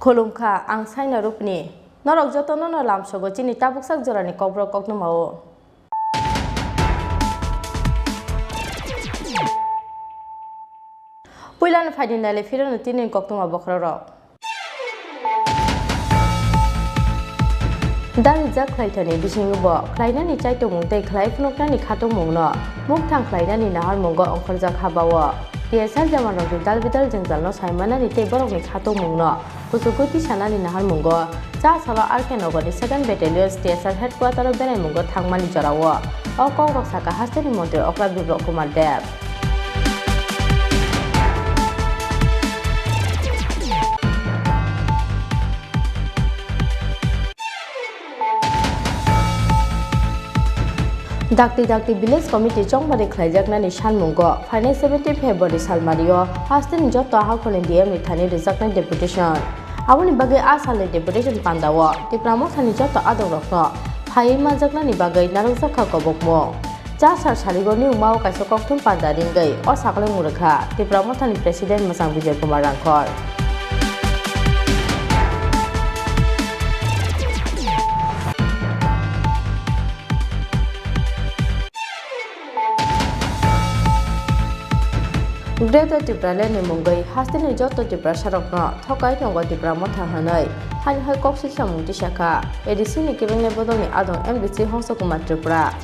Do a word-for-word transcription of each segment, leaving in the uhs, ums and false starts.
Khulumkha, ang Saina Rupni. Norok jotono no lamsogo chini tabuksak jorani kokborok koktwmao. Puilano phaidi naile phirano tini koktwma bokhorok. Darijak khlaithani bisingo bo khlainani chaitokmung tei khlai phunuknani khatungmungno mukthang khlainani naharmungo ongkhorjak habao. T S R jamanrokni dal bidal jwngjalno saimanani tei borokni khatungmungno kuchukgwi tisanani naharmungo Chasalo R K Nogorni second Battalion T S R headquarter-o beraimungo thangmani jorao o kokrok saka hasteni montri okra Biplab Kumar Deb. Dakti dakti village committee chongmari khlaijaknani sanmungo phainai seventeen February salmario hasteni joto hakhorni D M ni thani rwjaknai deputation. Aboni bagwi a salni deputation pandao Tipra Mothani joto adongrokno phaiwi manjaknani bagwi narwkjakha kobokmung. Chasal sarigo niyungmao kaisa kokthum panda ringwi o sakhlengmung rwkha Tipra Mothani President Mwchang Bijoy Kumar Rangkhol. Greater Tipraland ni mungwi hasteni joto Tiprasarokno thokai tongo Tipra Motha hwnwi hani hai kok silsamung tisakha A D C ni kibilni bodolni adong M D C Hongsa Kumar Tripura.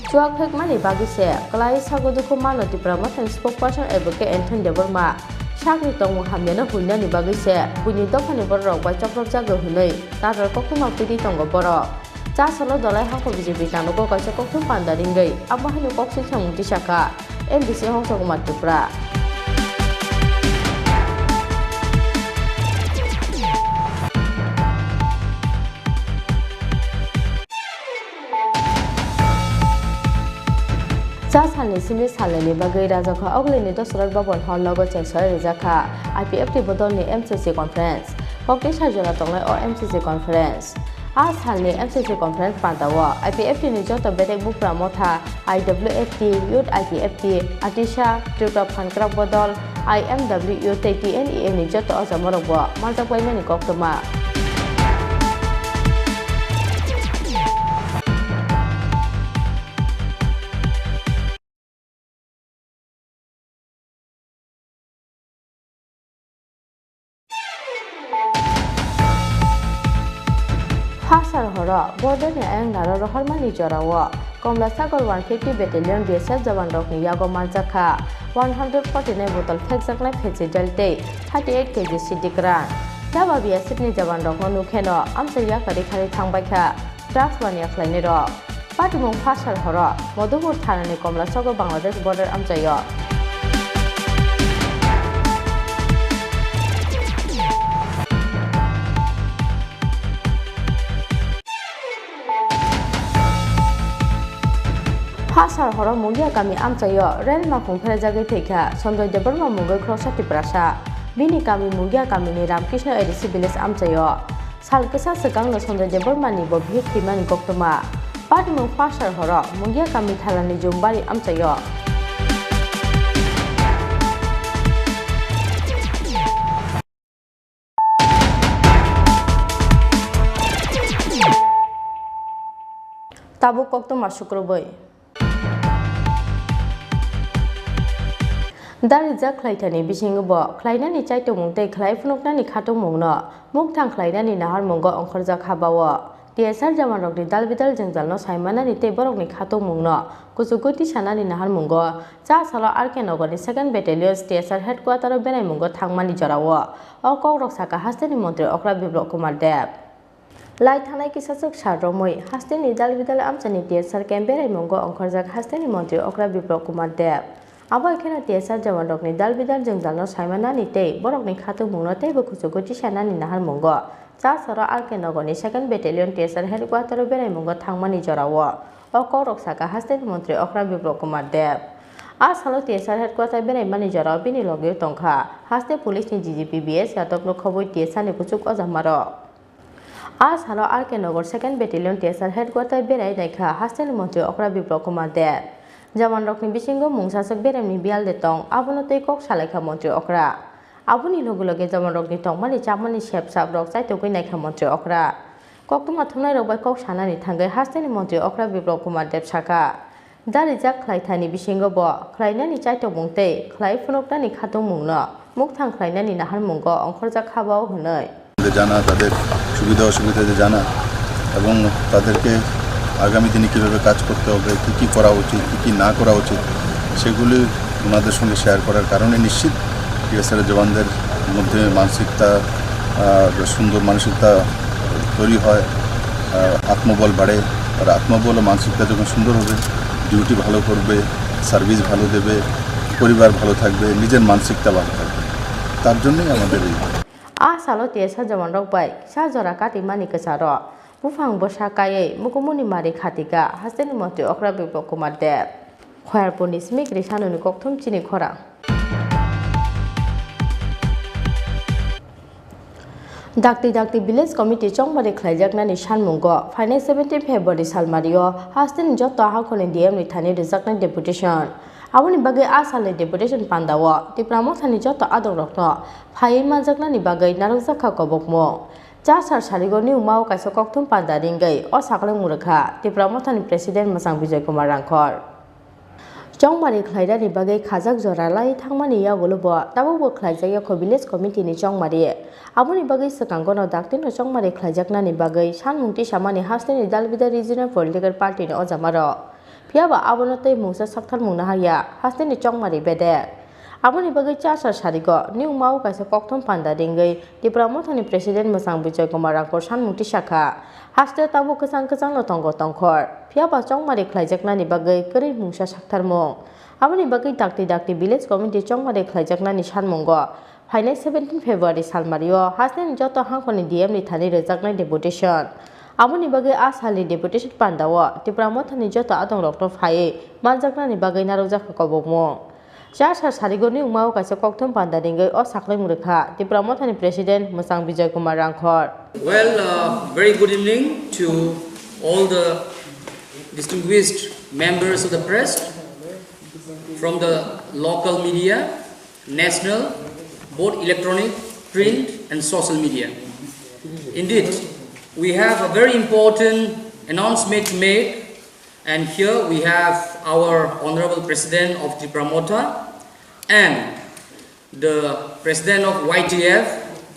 Chuak phekmani bagwi se kwlai sago dukhu mano Tipra Mothani spokesperson Advocate Anthony Debbarma sakni tongmung hamyano huinani bagwi se buini dophani bororok bai chopropjago hwnwi nadal koktwma pidi tongo borok. Chasalo Dolai Hakhor B J P tanugo kaisa kokthum panda ringwi abo haino kok silsamung tisakha M D C Hongsa Kumar Tripura. Chasalni simi salnani bagwi Rajakha Oglini Dosrat Bhaban Hall nogo cheng soi rijakha I P F T bodolni M C C conference. Kokti sajora tongnai o M C C conference. A salni M C C conference pandao I P F T ni joto bedek Bupra Motha, I W F T, Youth I P F T, Atisha, Tripura Phankrak Bodol, I M W tei T N E A ni joto ojamarokbo manjakbaimani koktwma. Phasar horo border ni ayang naro rohormani jorao Komla Sagar one fifty Battalion B S F jawan rokni yago manjakha one hundred forty nine botol phekjaknai phechi del tei thirty eight K G sidi kwran. Phiya ba B S F ni jawan rokno nukheno amchai yakarwi kharwi thangbaikha drugs mania khlainai rok. Patimung Phasar horo Madhupur thanani Komlachogo Bangladesh border amchaio. Phasar horo Mungia kami amchaio rail makhung pherjagwi thwikha Sanjoy Debbarma mungwi khoroksa Tiprasa. Bini kami Mungia kamini Ramkrishna A D C village amchaio. Sal kisa swkangno Sanjoy Debbarmani bo bihik thwimani koktwma. Patimung Phasar horo Mungia kami thalani Jumbari amchaio. Tabuk koktwma sukrubwi. Darijak khlaithani bisingo bo khlainani chaitokmung tei khlai phunuknani khatungmungno mukthang khlainani naharmungo ongkhorjak habao. T S R jawanrokni dalbidal jwngjalno saimanani tei borokni khatungmungno kuchukgwi tisanani naharmungo Chasalo R K Nogorni second Battalion T S R headquarter-o beraimungo thangmani jorao o kokrok sakha hasteni montri okra Biplab Kumar Deb. Lai thanai kisachwk sal romwi hasteni dalbidal amchaini T S R camp beraimungo ongkhorjak hasteni montri okra Biplab Kumar Deb. Abo hai kheno T S R jawanrokni dalbidal jwngjalno saimanani tei borokni khatungmungno teibo kuchugo tisanani naharmungo Chasaro R K Nogorni second Battalion T S R headquartero beraimungo thangmani jorao o kokrok sakha hasteni montri okra Biplab Kumar Deb. A salo T S R headquarter beraimani jorao bini logeo tongkha haste policeni D G P B S Yadovno khobwi T S R ni kuchuk ojamarok. A salo R K Nogor second Battalion T S R headquarter berai naikha hasteni montri okra Biplab Kumar Deb. Jawanrokni bisingo mungsaswk beremni biyal de tong, abono tei kok salaikha montri okra. Aboni loge loge jawanrokni tongmani chamani sep saprok chaitogwi naikha montri okra. Koktwma thumnairok bai kok sanani thangwi hasteni montri okra Biplab Kumar Deb sakha, darijak khlai thani bisingo bo khlainani chaitokmung tei khlai phunuknani khatungmungno mukthang khlainani naharmungo ongkhorjak kha bo hwnwi. জানা, তাদের সুবিধা অসুবিধা যে জানা এবং তাদেরকে আগামী দিনে কীভাবে কাজ করতে হবে, কী কী করা উচিত, কী কী না করা উচিত, সেগুলি ওনাদের সঙ্গে শেয়ার করার কারণে নিশ্চিত টিএসআর জওয়ানদের মধ্যে মানসিকতা, আহ, সুন্দর মানসিকতা তৈরি হয়, আহ, আত্মবল বাড়ে। আর আত্মবল ও মানসিকতা যখন সুন্দর হবে, ডিউটি ভালো করবে, সার্ভিস ভালো দেবে, পরিবার ভালো থাকবে, নিজের মানসিকতা ভালো থাকবে। তার জন্যই আমাদের এই A salo T S R jawanrok bai kisa jora katimani kwcharo buphang bwsa kaiwi mukumuni mari khatika hasteni montri okra Biplab Kumar Deb. Khoyarpurni Smikri Sanuni kokthum chini khorang. Dakti dakti village committee chongmari khlaijaknani sanmungo phainai seventeen February salmario hasteni joto hakhorni D M ni thani rwjaknai deputation. Aboni bagwi a salni deputation pandao Tipra Mothani joto adongrokno phaiwi manjaknani bagwi narwkjakha kobokmung. Chasar sarigo niyungmao kaisa kokthum panda ringwi o saklangmung rwkha Tipra Mothani President Mwchang Bijoy Kumar Rangkhor. Chongmari khlainani bagwi khajak jora lai thangmani yagulo bo tabukbo khlaijakya kho village committee ni chongmari. Aboni bagwi swkango no daktino chongmari khlaijaknani bagwi sanmung tisamani hasteni Dalbida Regional Political Party ni ojamarok. Phiya ba abono tei mungsa saktharmung naharya hasteni chongmari bedek. Aboni bagwi chasar sarigo niyungmao kaisa kokthum panda ringwi Tipra Mothani President Mwchang Bijoy Kumar Rangkhor sanmung tisakha, haste tabuk kwchang kwchangno tongo tongkhor, phiya ba chongmari khlaijaknani bagwi kwrwi mungsa saktharmung. Aboni bagwi dakti dakti village committee chongmari khlaijaknani sanmungo phainai seventeen February salmario hasteni joto hangkhorni D M ni thani rwjaknai deputation. Aboni bagwi a salni deputation pandao Tipra Mothani joto adongrokno phaiwi manjaknani bagwi narwkjakha kobokmung. Chasar sarigo niyungmao kaisa kokthum panda ringwi o saklangmung rwkha Tipra Mothani President Mwchang Bijoy Kumar Rangkhor. Well, uh, very good evening to all the distinguished members of the press from the local media, national, both electronic, print, and social media. Indeed, we have a very important announcement to make, and here we have our Honorable President of Tipra Motha and the President of Y T F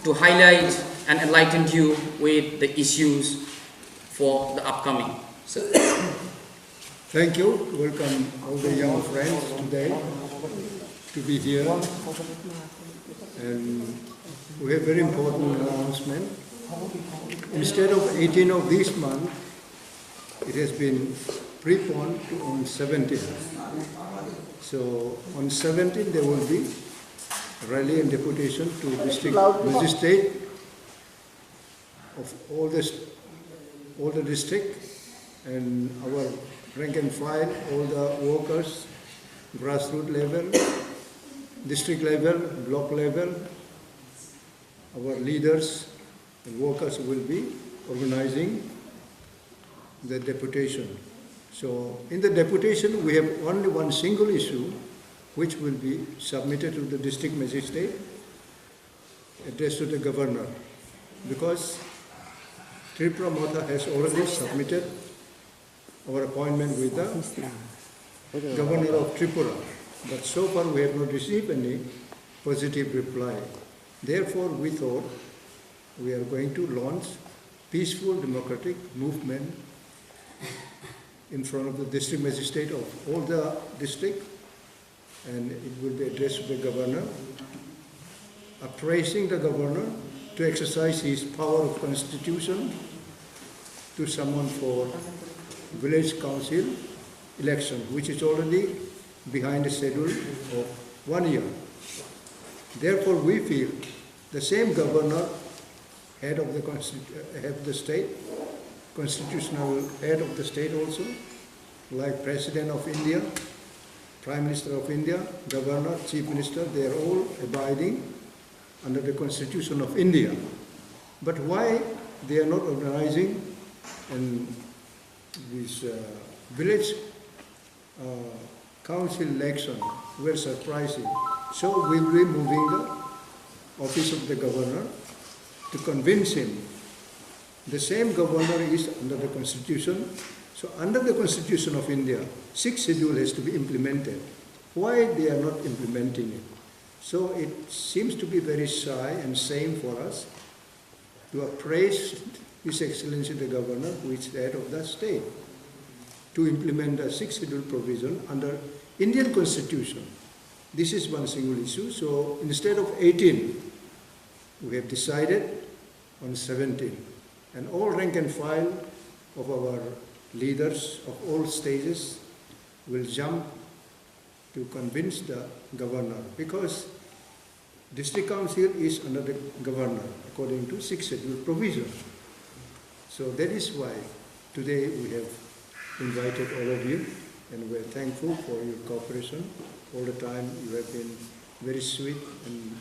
to highlight and enlighten you with the issues for the upcoming. So, Thank you. Welcome all the young friends today to be here. And we have very important announcement. Instead of eighteen of this month, it has been preponed to on seventeen. So on seventeen there will be rally and deputation to district magistrate of all the st-, all the district and our rank and file, all the workers, grassroots level, district level, block level, our leaders and workers will be organizing the deputation. So in the deputation, we have only one single issue which will be submitted to the district magistrate, addressed to the governor, because Tipra Motha has already submitted our appointment with the governor of Tripura, but so far we have not received any positive reply. Therefore, we thought we are going to launch peaceful democratic movement in front of the district magistrate of all the district, and it will be addressed to the governor, appraising the governor to exercise his power of constitution to summon for village council election, which is already behind the schedule of one year. Therefore, we feel the same governor, head of the constitu-, head of the state, constitutional head of the state also, like President of India, Prime Minister of India, Governor, Chief Minister, they are all abiding under the Constitution of India. But why they are not organizing and this, uh, village, uh, council election? We're surprising. So we'll be moving the office of the governor to convince him. The same governor is under the constitution. So under the Constitution of India, sixth schedule has to be implemented. Why they are not implementing it? So it seems to be very shy and shame for us to appraise His Excellency the Governor, who is the head of the state, to implement the sixth schedule provision under Indian Constitution. This is one single issue. So instead of eighteen, we have decided on seventeen. And all rank and file of our leaders of all stages will jump to convince the governor, because district council is under the governor according to sixth schedule provision. So that is why today we have invited all of you, and we are thankful for your cooperation. All the time you have been very sweet and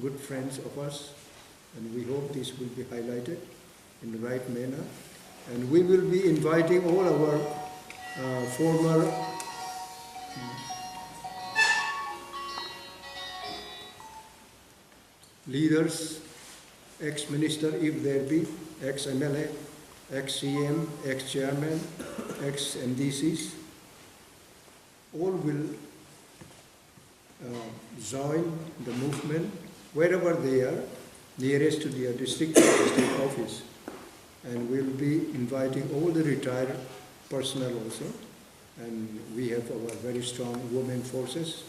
good friends of us, and we hope this will be highlighted in the right manner. And we will be inviting all our, uh, former leaders, ex-minister if there be, ex-M L A, ex-C M, ex-chairman, ex-M D Cs, all will, uh, join the movement wherever they are, nearest to their district or state office. And we'll be inviting all the retired personnel also. And we have our very strong women forces.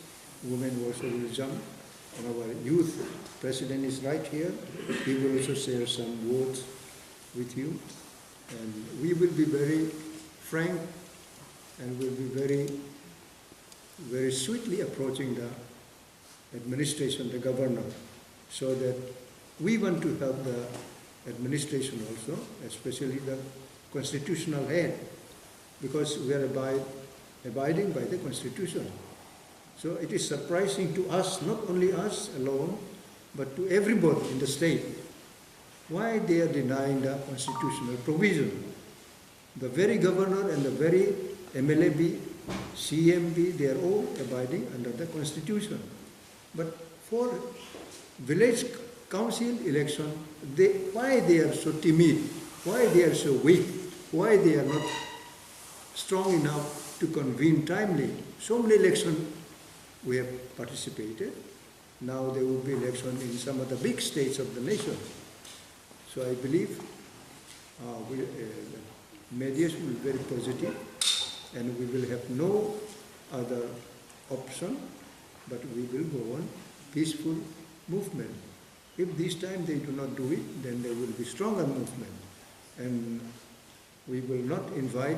Women also will jump. And our youth president is right here. He will also share some words with you. And we will be very frank and will be very, very sweetly approaching the administration, the governor, so that we want to help the administration also, especially the constitutional head, because we are abide, abiding by the constitution. So it is surprising to us, not only us alone, but to everybody in the state, why they are denying the constitutional provision. The very governor and the very M L A be, C M be, they are all abiding under the constitution. But for village council election, they, why they are so timid? Why they are so weak? Why they are not strong enough to convene timely? So many election we have participated. Now there will be election in some of the big states of the nation. So I believe, uh, we, uh, medias will be very positive, and we will have no other option, but we will go on peaceful movement. If this time they do not do it, then there will be stronger movement, and we will not invite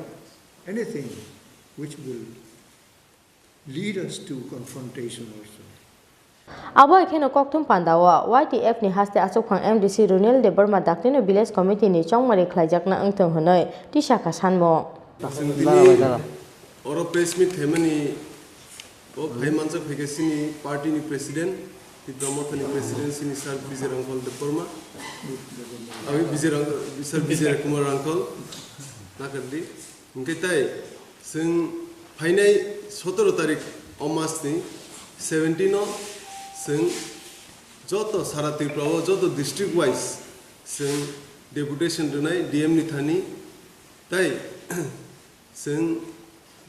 anything which will lead us to confrontation also. Abo hai kheno kokthum pandao Y T F ni haste achukphang M D C Runil Debbarma daktino village committee ni chongmari khlaijakna wngthung hwnwi tisakha sanmung. Chwng tini oro press meet khaimani o phai manjak phaikha chini party ni president, Tipra Motha ni president chini Sir Vijay Rangkhol Debbarma, abi Vijay Rang-, Sir Vijay Kumar Rangkhol, nakardi. Hwnkhe tai chwng phainai sotoro tarik o mas ni seventeen o chwng joto sara Tripura o joto district wise chwng deputation rwnai D M ni thani. Tai chwng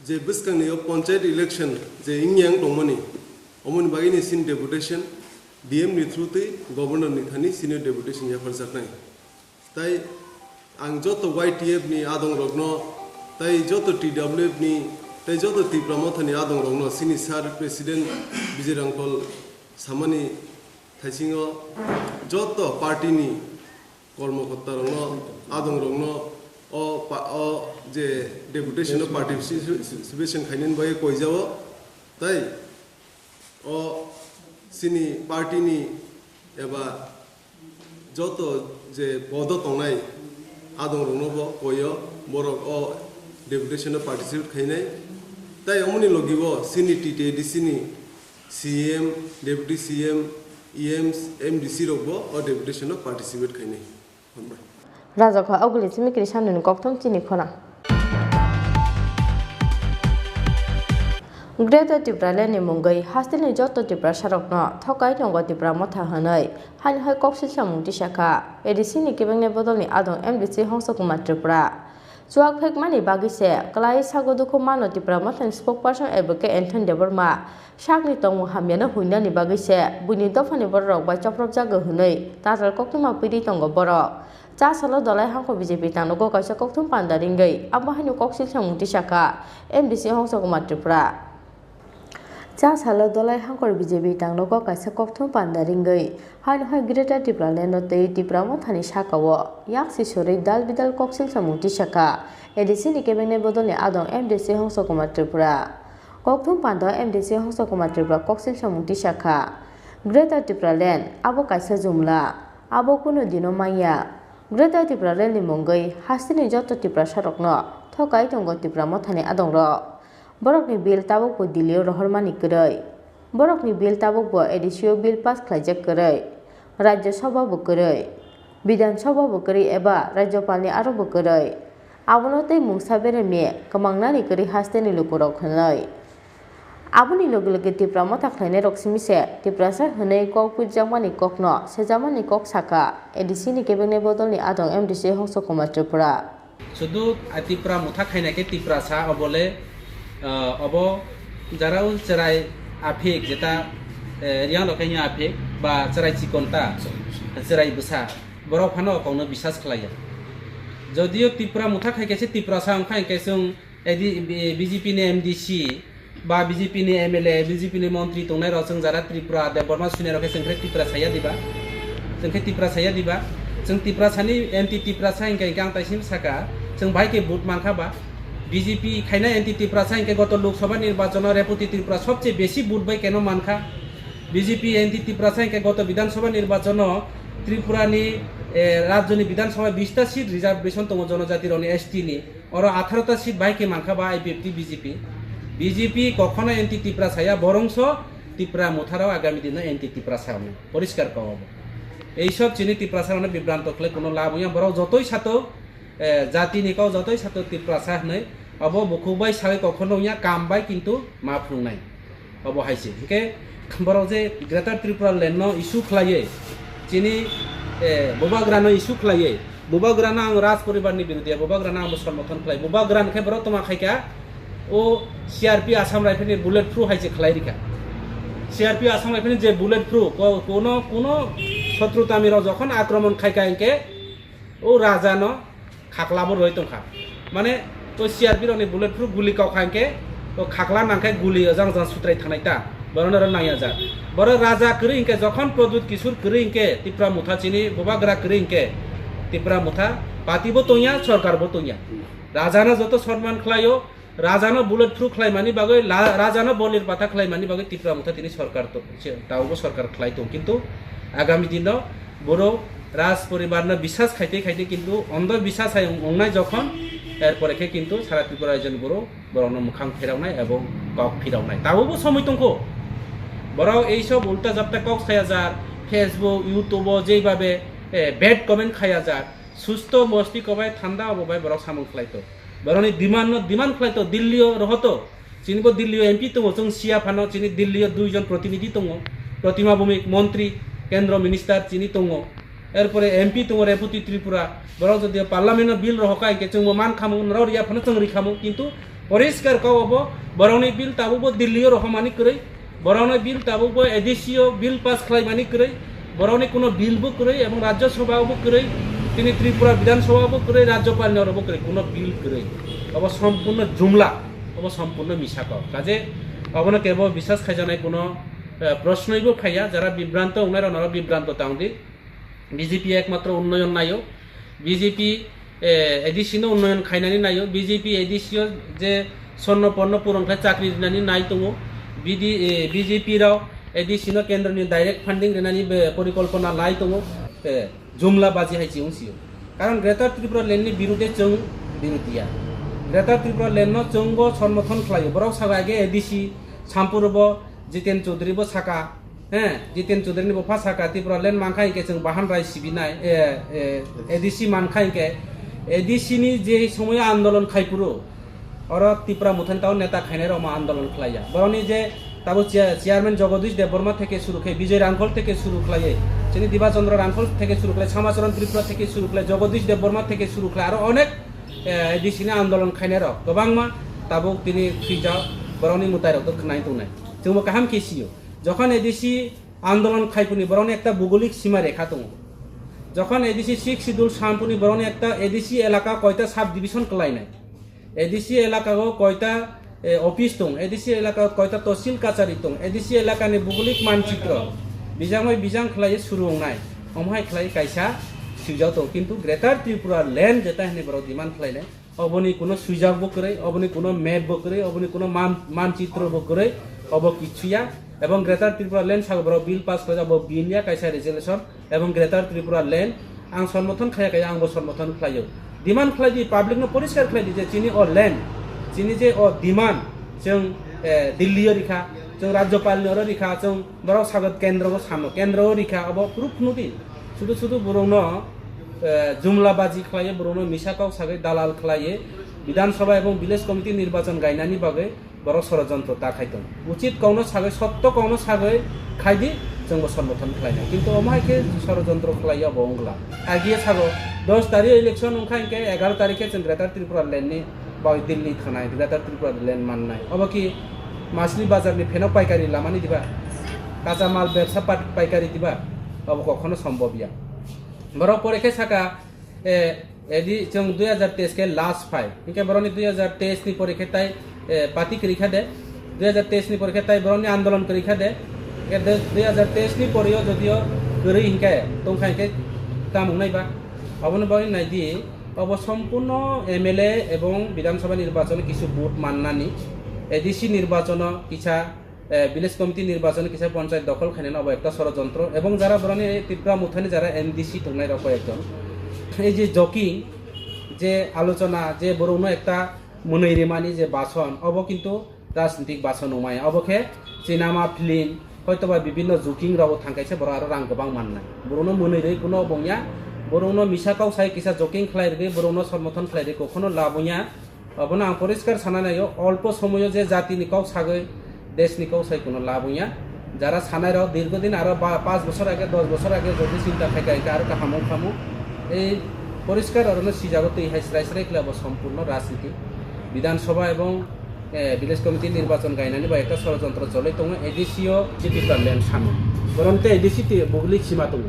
je bwskangni o panchayat election je wngya wng tongmani, omoni bagwi ni chini deputation D M ni through twi governor ni thani chini deputation yapharjaknai. Tai ang joto Y T F ni adong rokno, tai joto T W F ni, tai joto Tipra Motha ni adong rokno chini Sir President Vijay Rangkhol samani thaisingo joto party ni kormokotta rokno, adong rokno O pa-, o je deputation o participation khainani bagwi koijao, tai o chini party ni eba joto je podo tongnai adong rokno bo koyo, borok o deputation o participate khainai. Tai omoni logi bo chini T T A D C ni C M, deputy C M, E Ms, M D C rok bo o deputation o participate khainai. Hambai. Rajakha Oguli Chimikiri Sanuni kokthum chini khona. Greater Tipraland ni mungwi hasteni joto Tiprasarokno thokai tongo Tipra Motha hwnwi haino hai koksil samung tisakha A D C ni kebengni bodolni adong M D C Hongsa Kumar Tripura. Chuak phekmani bagwi se kwlai sago dukhu mano Tipra Mothani spokesperson Advocate Anthony Debbarma. Sakni tongmung hamyano huinani bagwi se buini dophani bororok bai chopropjago hwnwi tatal koktwma piri tongo borok. Cha salo Dolai hangkor B J P tangnogo kaisa kokthum panda ringwi abo haino koksil samung tisakha M D C Hongsa Kumar Tripura. Cha salo Dolai hangkor B J P tangnogo kaisa kokthum panda ringwi haino hai Greater Tipraland no tei Tipra Mothani sakao yaksi sorwi dal bidal koksil samung tisakha A D C ni kebengni bodolni adong M D C Hongsa Kumar Tripura. Kokthum panda M D C Hongsa Kumar Tripura koksil samung tisakha. Greater Tipraland abo kaisa jumla, abo kunu dino manya. Greater Tipraland ni mungwi hasteni joto Tiprasarokno thokai tongo Tipra Mothani adongrok. Borokni bill tabukbo Delhi o rohormani kwrwi. Borokni bill tabukbo A D C o bill pass khlaijak kwrwi, Rajya Sabha bo kwrwi, Bidhan Sabha bo kwrwi eba Rajyapal ni aro bo kwrwi. Abono tei mungsa beremni kwmangnani kwrwi hasteni lukurok hwnwi. Aboni loge loge Tipra Motha khlainairok simi se Tiprasa hwnwi kok pirjakmani kokno sejakmani kok sakha A D C ni kebengni bodolni adong M D C Hongsa Kumar Tripura. Sudu a Tipra Motha khaina khe Tiprasa obole, ah, obo jarao chwrai aphik jeta, eh, riyang rok khe aphik ba chwrai chikonta, chwrai bwsa, borok phano o kokno bisas khlaiya. Jodio Tipra Motha khai khe se Tiprasa wngkha, hinkhe chwng edi B J P ni M D C ba B J P ni M L A, B J P ni montri tongnai rok chwng jara Tripura Debbarma suni rok khe chwng khe Tipra saya diba? Chwng khe Tipra saya diba? Chwng Tiprasa ni anti Tiprasa hinkhe, hinkhe ang taisim saka, chwng bai khe vote mankha ba? B J P khaina anti Tiprasa hinkhe goto Lok Sabha nirbachon o Repoti Tripura sobche besi vote bai keno mankha. B J P anti Tiprasa hinkhe goto Bidhan Sabha nirbachon o Tripura ni, eh, rajyo ni Bidhan Sabha bish ta seat reservation tongo jonojati rok ni, S T ni. Oro atharo ta seat bai khe mankha ba I P F T B J P. B J P kokhono anti Tiprasa ya, borongso Tipra Motha rok agami dino anti Tiprasa wngwi poriskar kok obo. Ei sob chini Tiprasa rokno bibranto khlai kuno lab wngya, borok jotoi sato, eh, jati ni kok jotoi sato Tiprasa hwnwi obo bukhuk bai sawi kokhono wngya, kam bai kintu ma phunuknai. Obo hai se. Hinkhe borok je Greater Tripura Land no issue khlaiwi, chini, eh, Bubagra no issue khlaiwi, Bubagra no ang Raj poribar ni birodhi ya, Bubagra no ang bo somorthon khlai. Bubagra ni khe borok toma khai kha, o C R P Assam Rifle ni bullet proof hai se khlai rikha. C R P Assam Rifle ni je bullet proof, ko-, kuno, kuno sotru tami rok jokhon akromon khai kha hinkhe, o raja no khakla bo roi tongkha. Mane o C R P rok ni bullet proof guli kok kha hinkhe o khakla nang khe guli ojang ojang sutrai thangnai ta. Borok no oro nang ya jak. Borok raja kwrwi hinkhe jokhon Pradyut Kishore kwrwi hinkhe Tipra Motha chini Bubagra kwrwi hinkhe Tipra Motha party bo tongya, sorkar bo tongya. Raja no joto sonman khlai o, Raja no bullet proof khlai mani bagwi, la-, raja no bolir pata khlai mani bagwi Tipra Motha tini sorkar to-, se, tao bo sorkar khlai tong. Kintu agami dino borok Raj poribar no bisas khaite khaite kintu ondo bisas hai wng-, wngnai jokhon, er pore khe kintu sara Tripura rajyo ni borok borok no mwkhang pherawnai ebong kok pherawnai. Tao bo somoi tongkho. Borok ei sob ulta japta kok saya jak, Facebook, YouTube o jei babe, eh, bad comment khaya jak, susto mosti kobai thanda obo bai borok samung khlai to. Borokni demand no demand khlai to, Delhi o roho to. Chini bo Delhi o M P tongo, chwng siya phano chini Delhi o dui jon protinidhi tongo. Protima Bhowmik, montri, kendro minister chini tongo. Erpore M P tongo Repoti Tripura. Borok jodi parliament o bill roho kha hinkhe chwng bo man khamu, norok riya phano chwng ri khamu. Kintu poriskar kok obo, borokni bill tabuk bo Delhi o rohomani kwrwi. Borokno bill tabuk bo A D C o bill pass khlaimani kwrwi, borokni kuno bill bo kwrwi, ebong Rajya Sabha bo kwrwi, tini Tripura Bidhan Sabha bo kwrwi, Rajyapal ni oro bo kwrwi, kuno bill kwrwi. Obo sompurno jumla, obo sompurno misa kok. Kaje obono kebo bisas khaijaknai kuno, eh, proshnoi bo phaiya, jara bibranto wngnai rok noro bibranto tang di. B J P ekmatro unnoyon naio. B J P, eh, A D C no unnoyon khainani naio, B J P A D C o je sorno porno puron khlai chakri rinani nai tongo, B D, eh, B J P rok A D C no kendroni direct funding rinani be porikolpona lai tongo, eh, jumla baji hai chiyung sio. Karon Greater Tripura Land ni birude chwng birudiya. Greater Tripura Land no chwngbo somorthon khlaio. Borok saka age A D C Sampuro bo Jiten Chaudhary bo saka, he, Jiten Chaudhary ni bo pha saka Tripura Land mankha hinkhe chwng bahan rai sibinai, eh, eh, A D C mankha hinkhe A D C ni je somoyo andolon khaipuru, oro Tipra Mothani tao neta khainai rok ma andolon khlaiya. Borokni je tabo chair-, chairman Jagadish Debbarma theke suru khe, Bijoy Rangkhol theke suru khlaiwi, chini Diba Chandra Rangkhol theke suru khlai, Samacharan Tripura theke suru khlai, Jagadish Debbarma theke suru khlai, aro onek, eh, A D C ni andolon khainai rok kwbangma tabuk tini thwijak borokni mwtai rok to khwnai tongnai. Chwngbo kaham khe sio. Jokhon A D C andolon khaipuni borokni ekta bugolik sima rekha tongo. Jokhon A D C Sixth Schedule sampuni borokni ekta A D C elaka koita sub division kwlainai. A D C elaka o koita, eh, office tong, A D C elaka o koita tosil kachari tong, A D C elaka ni bugolik manchitro bijang bai bijang khlai suru wngnai. Omo hai khlai kaisa swijak tong, kintu Greater Tripura Land jeta hinwi borok demand khlainai. Oboni kuno swijak bo kwrwi, oboni kuno map bo kwrwi, oboni kuno man-, manchitro bo kwrwi, obo kichu ya. Ebong Greater Tripura Land sago borok bill pass khlaijak, bo bill ya kaisa resolution. Ebong Greater Tripura Land ang somorthon khaya kaya, ang bo somorthon khlaio. Demand khlai di, public no poriskar khlai di je chini o land, chini je o demand, chwng, eh, Delhi o rikha, chwng Rajyapal ni oro rikha, chwng borok sago kendro o samo, kendro o rikha, obo proof phunu di. Sudu sudu borok no, eh, jumla baji khlaiye, borok no misa kok sagwi dalal khlaiye, Bidhan Sabha ebong Village Committee nirbachon gainani bagwi borok sorojontro ta khai tongo. Uchit kokno sagwi, sotto kokno sagwi khai di, chwngbo somorthon khlainai. Kintu omo hai khe sorojontro khlaiya bo wngla. Agiye sago, dos tarikh election wngkha hinkhe egaro tarikh khe chwng Greater Tripura Land ni bagwi Delhi thangnai, Greater Tripura Land mannai. Obo ki Masli bazar ni phenok paikari lamani diba? Kacha mal bebsa pat-, paikari diba? Obo kokhono sombobya. Borok pore khe saka, eh, edi chwng dui hajar teis khe last phai. Hinkhe borokni dui hajar teis ni pore khe tai, eh, pati kwrwi kha de. Dui hajar teis ni pore khe tai borokni andolon kwrwi kha de. Hinkhe de-, dui hajar teis ni pore o jodio kwrwi hinkhe tongkha hinkhe tamo wngnai ba? Obono bagwi nai di, obo sompurno M L A ebong Bidhan Sabha nirbachon kisu vote mannani, A D C nirbachon o kisa eh, village committee nirbachon kisa panchayat dokhol khainani obo ekta sorojontro, ebong jara boroni Tipra Mothani jara M D C tongnai rok ekjon. Ei je joking, je alochona, je borokno ekta mwnwi rimani je bason, obo kintu rajnitik bason wngmaya. Obo khe cinema, film, hoitoba bibinno joking rogo thang kaisa borok aro rang kwbang mannai. Borokno mwnwi rwi kuno obo wngya, borokno misa kok sai kisa joking khlai rwgwi, borokno somorthon khlai rwgwi kokhono lab wngya. Obono ang poriskar sana naio, olpo somoyo je jatini kok sagwi, deshni kok sai kuno lab wngya. Jara sanai rok dirgho din aro ba-, panch bochor age, dos bochor age jodi chinta khai khai aro kaham wng khamu. Ei poriskar orono sijago twi hai srai srai khlai bo sompurno rajniti. Bidhan Sabha ebong, eh, village committee nirbachon gainani bai ekta sorojontro choloi tongo, A D C o City Plan Land samo. Borom te A D C ti bugli sima tongo.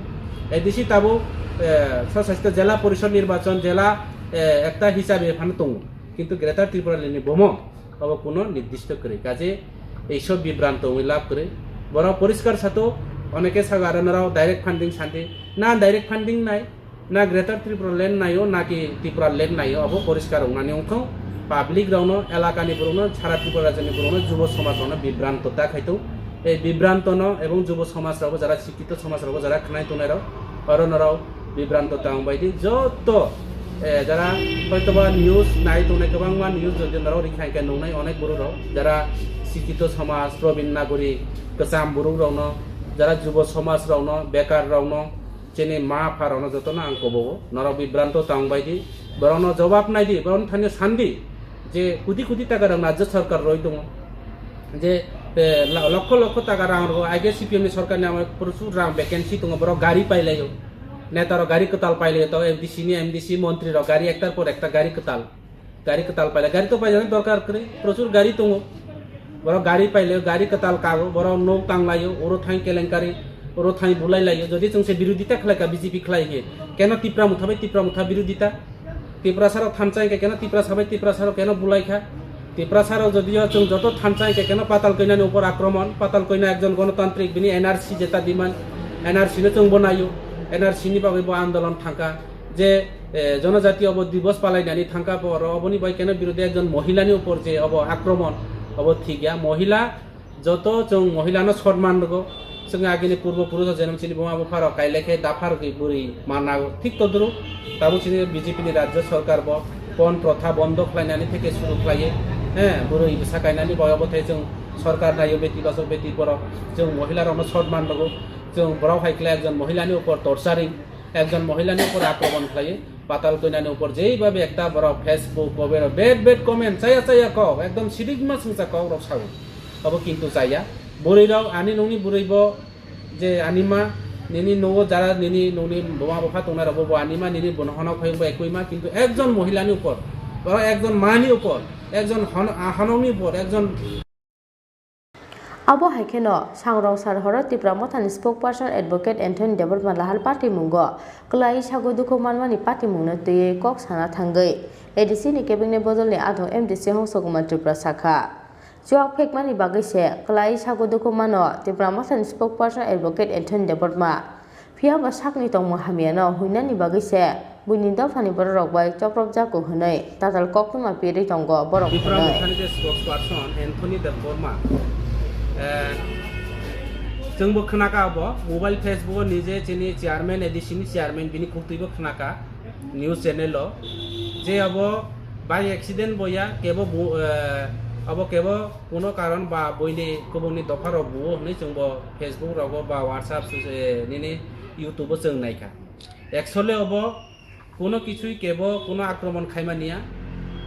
A D C tabuk, eh, swshasit jela porishod nirbachon, jela, eh, ekta hisabe phano tongo. Kintu Greater Tripura Land ni bomo obo kuno nirdisto kwrwi. Kaje eiso bibranto wngwi lab kwrwi. Borok poriskar sato, oneke sago aro norok direct funding sandi. Na direct funding nai, na Greater Tripura Land naio, na ki Tripura Land naio, obo poriskar wngnani wngthong. Public rokno, elakani borokno, sara Tripura rajyoni borokno, jubo somaj rokno bibranto ta khaito. Ei bibrantono ebong jubo somaj rokbo jara sikito somaj rokbo jara khnai tongnai rok, oro norok bibranto tang bai di. Joto, eh, jara hoitoba news nai tongnai kwbangma news jodi norok rikha hinkhe nungnai onek borok rok jara sikito somaj, probin nagori, kwcham borok rokno, jara jubo somaj rokno, bekar rokno, chini ma pha rokno jotono ang kobogo. Norok bibranto tang bai di, borokno jobab nai di, borokno thani san di. Je koti koti taka rang rajya sarkar roi tongo, je, eh, la-, lokho lokho taka rang rw, aige C P M ni sarkar ni amai prochur rang vacancy tongo, borok gari pailaio, neta rok gari kwtal pailaio, to M D C ni, M D C montri rok gari ektar por ekta gari kwtal, gari kwtal pailai, gari to paijani dorkar kwrwi, prochur gari tongo, borok gari pailaio, gari kwtal kago, borok nok tanglaio, oro thang kelenkari, oro thang bulai laio, jodi chwng se birodita khlai ka B J P khlai he, keno Tipra motha bai Tipra motha birodita? Tiprasa rok thansa hinkhe keno Tiprasa bai Tiprasa rok keno bulai kha? Tiprasa rok jodio chwng joto thansa hinkhe keno Patal Koinani upor akromon, Patal Koina ekjon gonotantrik, bini N R C jeta demand, N R C no chwng bo naio, N R C ni bagwi bo andolon thangkha, Je, eh, jonojatiyo obo dibos palainani thangkha, bo oro oboni bai keno birodhe ekjon mohilani upor je obo akromon, obo thik ya. Mohila, joto chwng mohilano sonman rwgo. Chwng agini purbo purusa jenom chini buma bupharok kailai khe dapha rwgwi bwrwi manago. Thik todruk tabuk chini B J P ni rajya sarkar bo porn protha bondo khlainani theke suru khlaiwi, eh, bwrwi bwsa kainani bai obo thai chwng sarkar naio, beti bachok beti borok chwng mohilarokno sonman rwgo. Chwng borok hai khlai ekjon mohilani upor torturing, ekjon mohilani upor akromon khlaiwi, patal koinani upor jeibabe ekta borok Facebook, kobero bad bad comment, chaya chaya kok, ekdom sidik ma singsa kok rok sao. Abo kintu chaya. Bwrwi rok, ani nungni bwrwi bo je ani ma, nini nugo jara nini nungni buma bupha tongnai rok bo, bo ani ma, nini bono hono khoyung bo ekoi ma, kintu ekjon mohilani upor, oro ekjon mani upor, ekjon hon-, ah, honokni upor, ekjon Abo hai kheno, Sangrong Sar horo Tipra Mothani spokesperson Advocate Anthony Debbarma Lahar patimungo kwlai sago dukhu manmani patimungno twiwi kok sana thangwi A D C ni kebengni bodolni adong M D C Hongso Kumar Tripura sakha. Chuak phekmani bagwi se kwlai sago dukhu mano Tipra Mothani spokesperson Advocate Anthony Debbarma. Phiya ba sakni tongmung hamyano huinani bagwi se buini dophani bororok bai chopropjago hwnwi tatal koktwma pirwi tongo borok Tipra hwnwi. Mothani je spokesperson Anthony Debbarma, eh, chwngbo khnaka abo mobile Facebook o nije chini chairman, A D C ni chairman bini khuktwibo khnaka news channel o je abo bike accident bo ya kebo bu-, eh, abo kebo kuno karon ba buini kubungni dopharok buo hwnwi chwngbo Facebook rogo ba WhatsApp su-, eh, nini YouTube o chwng naikha. Actually obo kuno kisui kebo kuno akromon khaimaniya.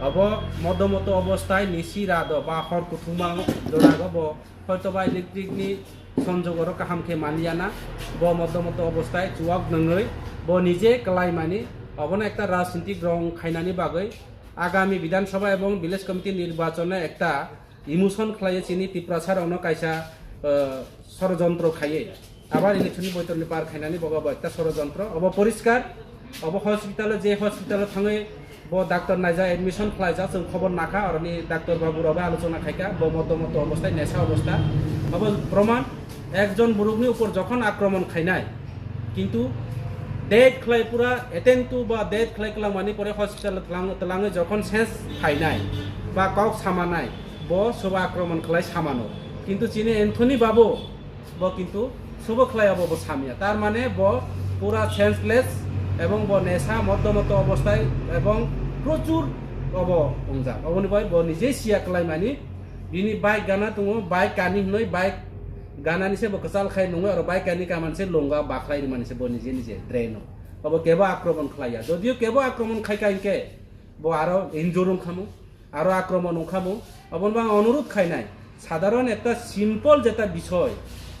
Obo modo moto obostai nisi rado ba hor kuthuma jorago bo hoito ba electric ni sonjog oro kaham khe manliya na. Bo modo moto obostai chuak nungwi bo nije kwlaimani obono ekta rajnitik rong khainani bagwi agami Bidhan Sabha ebong Village Committee nirbachon ekta emotion khlaiwi chini Tiprasa rokno kaisa, eh, sorojontro khaiwi abar election ni boitor ni par khainani bogo bo ekta sorojontro. Obo poriskar, obo hospital o je hospital o thangwi bo doctor naijak admission khlaijak, chwng khobor nakha, oroni doctor babu rok bai alochona khaikha, bo moto moto obostai nesa obostai. Obo proman ekjon borokni upor jokhon akromon khainai, kintu date khlai pura attend to ba date khlai kwlangmani pore hospital twlang-, twlangwi jokhon sense phainai ba kok samanai, bo soba akromon khlai samano. Kintu chini Anthony babu bo kintu sobo khlai abo bo samya. Tar mane bo pura senseless ebong bo nesa moddo moddo obostai ebong prochur obo wngjak. Oboni bai bo nije siya khlaimani, bini bike gana tongo, bike kani hwnwi bike ganani se bo kwchal khai nungwi oro bike kani kaman se lungga bakhlai rimani se bo nije nije drain o. Obo kebo akromon khlaiya. Jodio kebo akromon khaika hinkhe bo aro injure wngkhamu. Aro akromon wngkhamu, obono ang onurudh khainai, sadharon ekta simple jeta bisoy,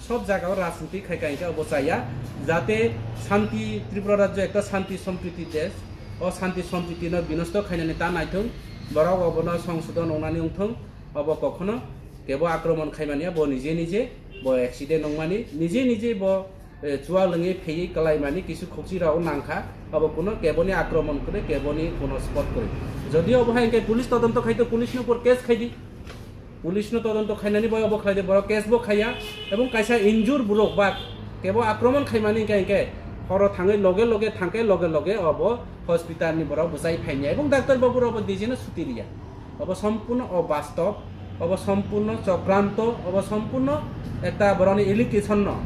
sob jagao rajniti khaika hinkhe obo chaya, jate shanti, Tripura rajyo ekta shanti sompriti desh, o shanti sompriti no binosto khainani ta naithung, borok obono songsodon wngnani wngthung, obo kokhono kebo akromon khaimani ya, bo nije nije bo accident wngmani, nije nije bo eh, chuak lwngwi pheywi kwlaimani kisu khokchi rok nangkha, abo kuno keboni akromon kwrwi, keboni kuno spot kwrwi. Jodi obo hai hwnkhe police todonto khai to police ni upor case khai di. Police no todonto khainani bai obo khlai di, borok case bo khaiya, ebong kaisa injure borok ba kebo akromon khaimani hwnkhe, hwnkhe horo thangwi loge loge thangkhe loge loge obo hospital ni borok bwchai phainya, ebong doctor babu rok bo dijeno suti riya. Obo sompurno obastob, obo sompurno chokranto, obo sompurno ekta borokni allegation no,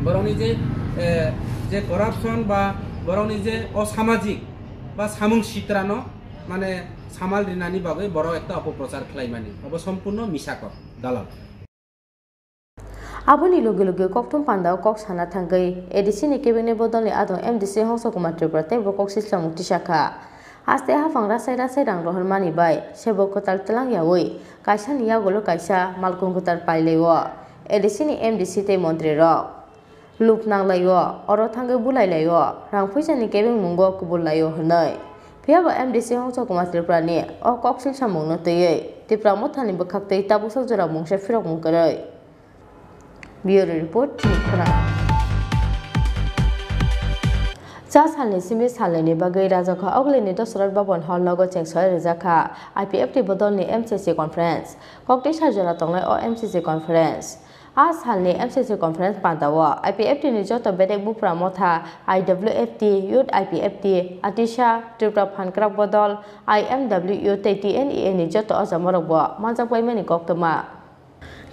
borokni je, eh, je corruption ba borokni je osamajik ba samung sitrano mane samal rinani bagwi borok ekta opoprochar khlaimani, obo sompurno misa kok, dalal. Aboni loge loge kokthum pandao kok sana thangwi A D C ni kebengni bodolni adong M D C Hongso Kumar Tripura teibo kok sislamung tisakha. Haste haphang rasai rasai rang rohormani bai sebo kwtal twlang yaui kaisani yagulo kaisa malkhung kwtal pailaio A D C ni M D C tei montri rok. Luk nanglaio, oro thangwi bulailaio, rang phuisani kebengmungo kubul laio hwnwi. Phiyaba M D C Hongso Kumar Tripura ni o kok silsamungno twiwi Tipra Mothani bwkhaktwi tabuksa jora mungsa phirokmung kwrwi. Bureau Report, Tripura. Cha salni simi salnini bagwi Rajakha Ogulini Dosrat Bhaban Hall nogo chengsoya rijakha I P F T bodolni M C C conference. Kokti sajona tongnai o M C C conference. A salni M C C conference pandao I P F T ni joto bedek bupra motha, I W F T, Youth I P F T, Atisha, Tripura Phankrak Bodol, I M W T, T N E A ni joto ojamarokbo manjak baimani koktwma.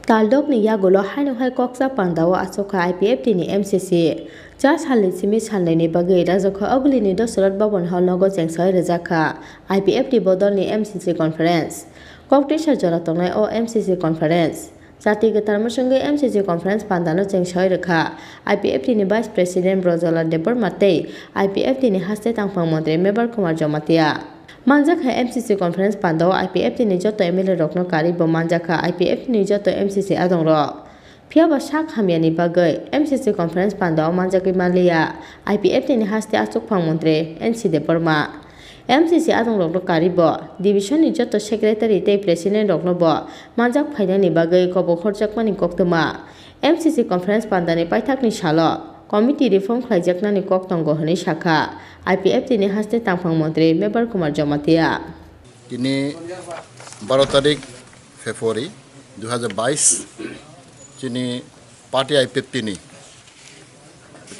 Taldokni yagulo haino hai koksa pandao achukha I P F T ni M C C. Cha salni simi salnaini bagwi Rajokha Ogulini Dasarat Bhaban Hall nogo chengsawi rwjakha I P F T bodolni M C C conference. Koktwisa jora tongnai o M C C conference. Jati kwtal mwswngwi M C C conference pandano chengsawi rwkha I P F T ni Vice President Brojolal Debbarma tei I P F T ni haste tangphang montri Mebar Kumar Jamatia. Manjakha M C C conference pandao I P F T ni joto M L A rokno karwi bo manjakha I P F T ni joto M C C adongrok. Phiyaba sak hamyani bagwi M C C conference pandao manjagwi manliya I P F T ni haste achukphang montri N C Debbarma. M C C adongrokno karwi bo division ni joto secretary tei president rokno bo manjak phainani bagwi kobok horjakmani koktwma. M C C conference pandani paithakni salo committee reform khlaijaknani kok tongo hwnwi sakha I P F T ni haste tangphang montri Mebar Kumar Jamatia. Tini baro tarik February dui hazar bais, chini party I P F T ni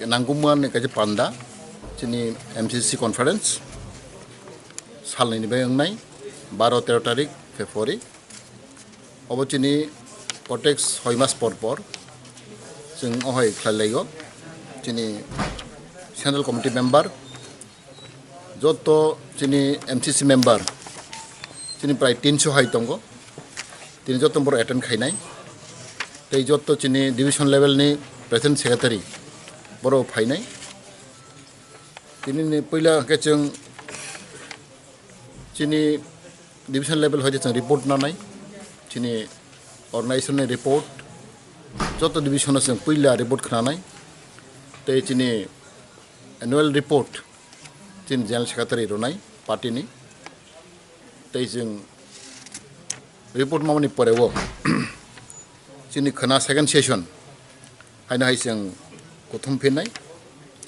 nangkukmani kaisa panda, chini M C C conference salnini bai wngnai baro tero tarik February. Obo chini protek soi mas por por chwng ohai khlai laio. Chini central committee member, joto chini M C C member, chini prai tinso hai tongo. Tini joto borok attend khainai. Tei joto chini division level ni president secretary borok phainai. Tini ni puila hwnkhe chwng chini division level hoite chwng report nanai, chini organization ni report, joto division o chwng puila report khnanai, tei chini annual report chini general secretary rwnai party ni, tei chwng report mamani pore o chini khwna second session haino hai chwng kuthum phinnai,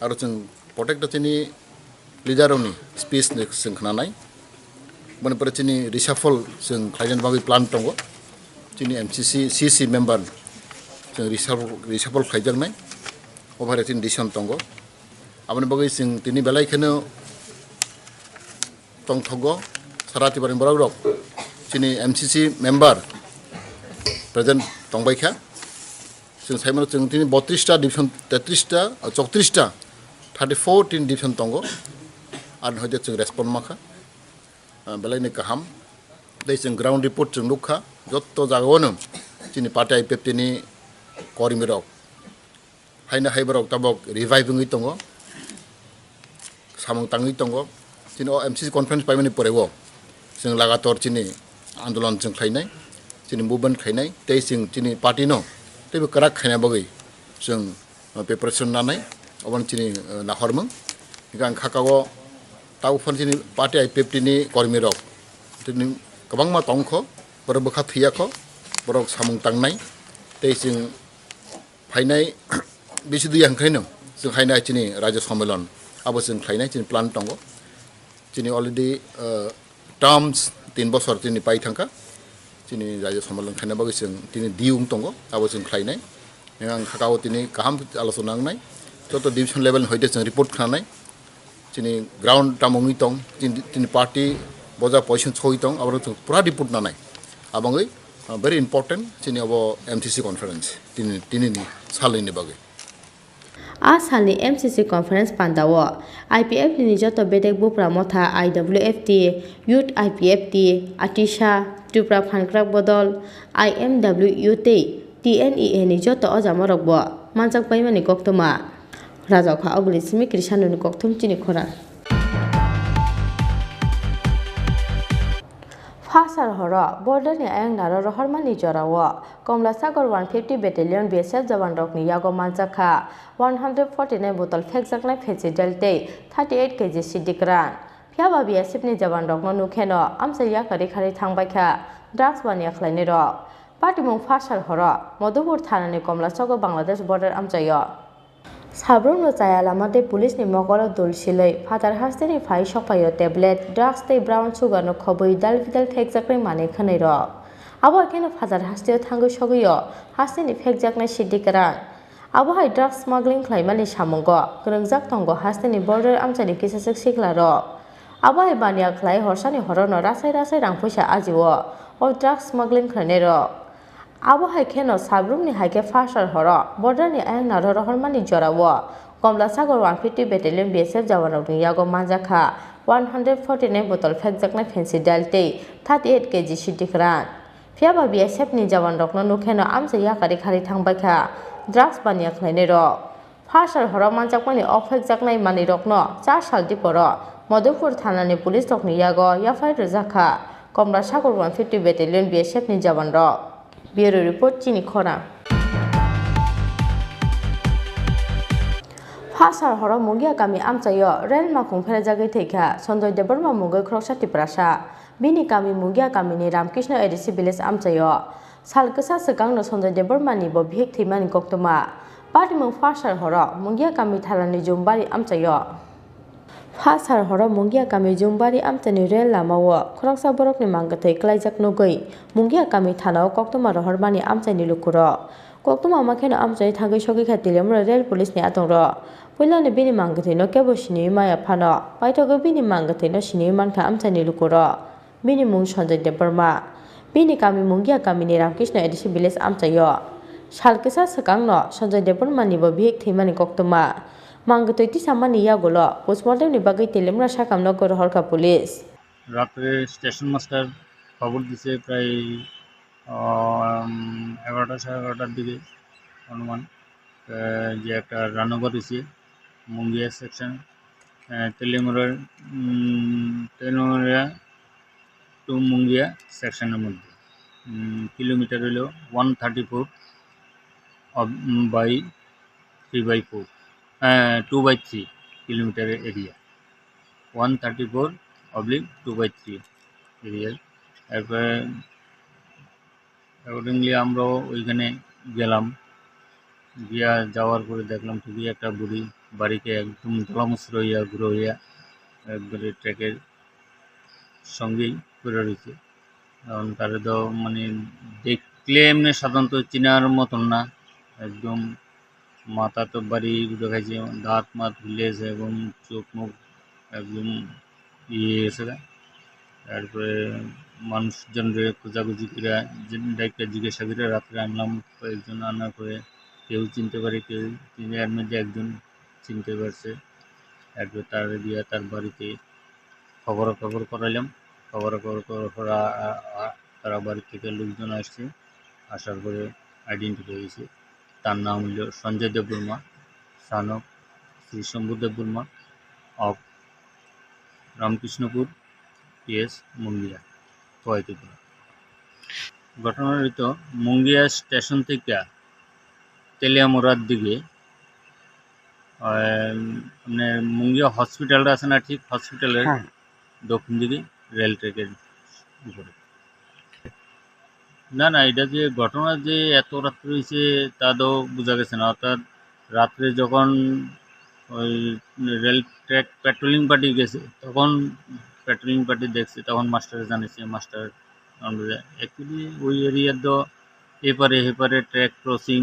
aro chwng protekta chini leader rokni speech ni chwng khnanai. Boni pore chini reshuffle chwng khlainani bagwi plan tongo. Chini M C C, C C member chwng reshuffle, reshuffle khlaijaknai. O bai chini decision tongo. Aboni bagwi chwng tini belai kheno tongthogo sara Tripura ni borok rok. Chini M C C member present tongbai kha. Chwng saimano chwng tini botris ta division, tetris ta, ah, chowtris ta, thirty four tin division tongo. Ar hoite chwng respond makha. Ah, belai ni kaham. Tei chwng ground report chwng nukha. Jotto jagao no chini party I P F T ni kormi rok haino hai borok tabok revive wngwi tongo, samung tangwi tongo. Chini o M C C conference paimani pore o chwng lagator chini andolon chwng khlainai, chini movement khlainai, tei chwng chini party no teibo kwrak khaina bagwi chwng, uh, preparation nanai, obono chini, uh, nahormung. Hingkhe ang khakao tabuk phano chini party I P F T ni kormi rok tini kwbangma tongkho, borok bwkha thwiyakho, borok samung tangnai, tei chwng phainai bisi dui hwnkhaino chwng hainai chini Rajya Sammelan abo chwng khlainai chini plan tongo. Chini already, uh, terms tin bosor chini pai thangkha. Chini Rajya Sammelan khaina bagwi chwng tini diyung tongo, abo chwng khlainai. Ang khakao tini kaham alochona wngnai. Joto division level ni hoite chwng report khnanai. Chini ground tamo wngwi tong, chini, chini party boja position soi tong, abo chwng pura report nanai. Abangwi, uh, very important chini abo M C C conference tini, tini ni salni bagwi. A salni M C C conference pandao I P F T ni joto bedek bupra motha I W F T, Youth I P F T, Atisha, Tripura Phankrak Bodol, I M W U tei T N E A ni joto ojamarokbo manjak baimani koktwma. Rajokha Oguli simi Krishanoni kokthum chini khora. Phasar horo border ni ayang naro rohormani jorao Komla Sagar one fifty Battalion B S F jawan rokni yago manjakha one hundred forty nine botol phekjaknai Phensedyl tei thirty eight K G C D kran. Phiyaba B S F ni jawan rokno nukheno amsa yakarwi kharwi thangbaikha drugs baniya khlainai rok. Patimung Phasar horo Madhupur thanani Komla Sagar Bangladesh border amchaio. Sabrumno chaya lama tei police ni mokolo dul silwi phatar hasteni phai sokphaio tablet, drugs tei brown sugar no khobwi dal bidal phekjaknai manwi khwnwi rok. Abo hai kheno phatar hasteo thangwi sogwio hasteni phekjaknai Siddhi Karan. Abo hai drugs smuggling khlaimani samungo kwrwngjak tongo hasteni border amchaini kisaswk siklarok. Abo hai baniya khlai horsani horono rasai rasai rang puisa ajio o drugs smuggling khlainairok. Abo hai kheno sabrumni hai khe pharsar horo borderni ayang naro rohormani jorao Komla Sagar one fifty Battalion B S F jawanrokni yago manjakha one hundred forty-nine botol phekjaknai Phensi Dal tei thirty-eight K G Siddhi Karan. Phiyaba B S F ni jawanrokno nukheno amchai yakarwi kharwi thangbaikha drugs baniya khlainairok. Pharsar horo manjakmani o phekjaknai manwirokno cha sal diporo Madhupur thanani police rokni yago F I R rwjakha Komla Sagar one fifty Battalion B S F ni jawanrok. Bureau Report, Chini Khorang. Pharsar horo Mungia kami amchaio rel makhung pherajagwi thwikha Sanjoy Debbarma mungwi khoroksa Tiprasa. Bini kami Mungia kamini Ramkrishna A D C village amchaio sal kwsa swkangno Sanjoy Debbarmani bo bihik thwimani koktwma. Patimung pharsar horo Mungia kami thalani Jumbari amchaio. Pharsar horo Mungia kami Jumbari amchaini rel lamao khoroksa borokni mangkwthwi kwlaijak nugwi Mungia kami thanao koktwma rohormani amchaini lukurok. Koktwma ma kheno amchai thangwi sogwi kha Teliamura rel police ni atongrok. Puilano bini mangkwthwino kebo siniwi maya phano, paithakgo bini mangkwthwino siniwi mankha amchaini lukurok. Bini mung Sanjoy Debbarma. Bini kami Mungia kamini Ramkrishna A D C village amchaio sal kwsa swkangno Sanjoy Debbarmani bo bihik thwimani koktwma. Mangkwthwi tisamani yagulo postmortem ni bagwi Teliamura sakamno gorohorkha police. রাত্রে station master খবর দিছে প্রায়, আম, এগারোটা, সাড়ে এগারোটার দিকে অনুমান, আহ, যে একটা রানওভার হয়েছে মুঙ্গিয়া সেকশন, আহ, তেলিয়ামুড়ার, উম, তেলিয়ামুড়া টু মুঙ্গিয়া সেকশনের মধ্যে। উম, কিলোমিটার হলো ওয়ান থার্টি ফোর অব-, উম, বাই থ্রি বাই ফোর, আহ, টু বাই থ্রি কিলোমিটারের area. One thirty four oblique two by three এরিয়ার। এরপরে অ্যাকর্ডিংলি আমরাও ওইখানে গেলাম। গিয়া যাওয়ার পরে দেখলাম ঠিকই একটা বুড়ি বাড়িতে একদম ধলামুসরা হইয়া, গুঁড়ো হইয়া একবারে ট্রাকের সঙ্গেই পড়ে রয়েছে। কারণ তারে তো মানে দেখলে এমনি সাধারণত চেনার মতন না, একদম মাথা তো বাড়ি দেখাইছে, দাঁত মাত ফুলে গেছে এবং চোখ মুখ একদম ইয়ে হয়ে গেছে। তারপরে মানুষজনরে খোঁজাখুঁজি করে, যে ডাইরেক্ট জিজ্ঞাসা করে রাত্রে আনলাম, কয়েকজন আনার পরে কেউ চিনতে পারে, কেউ চিনে, এর মধ্যে একজন চিনতে পারছে। এরপর তার দিয়া তার বাড়িতে খবরাখবর করাইলাম। খবরাখবর করার পর আ-, আ-, আ-, তারা বাড়ি থেকে লোকজন আসছে, আসার পরে আইডেন্টিফাই হয়েছে। তার নাম হইল সঞ্জয় দেববর্মা, সন অফ শ্রী শম্ভু দেববর্মা অফ রামকৃষ্ণপুর, পিএস মুঙ্গিয়া, খোয়াই ত্রিপুরা। ঘটনা হইতো মুঙ্গিয়া স্টেশন থেকে তেলিয়ামুড়ার দিকে, আহ, মানে মুঙ্গিয়া হসপিটালটা আছে না, ঠিক হসপিটালের হ্যাঁ। দক্ষিণ দিকে রেল ট্র্যাকের উপরে। না, না, এটা যে ঘটনা যে এত রাত্রে হয়েছে তা তো বোঝা গেছে না। অর্থাৎ রাত্রে যখন ওই রেল ট্র্যাক পেট্রোলিং পার্টি গেছে, তখন পেট্রোলিং পার্টি দেখছে, তখন মাস্টারে জানিয়েছে, মাস্টার আমরা অ্যাকচুয়ালি ওই এরিয়ার তো এপারে হেপারে ট্র্যাক ক্রসিং,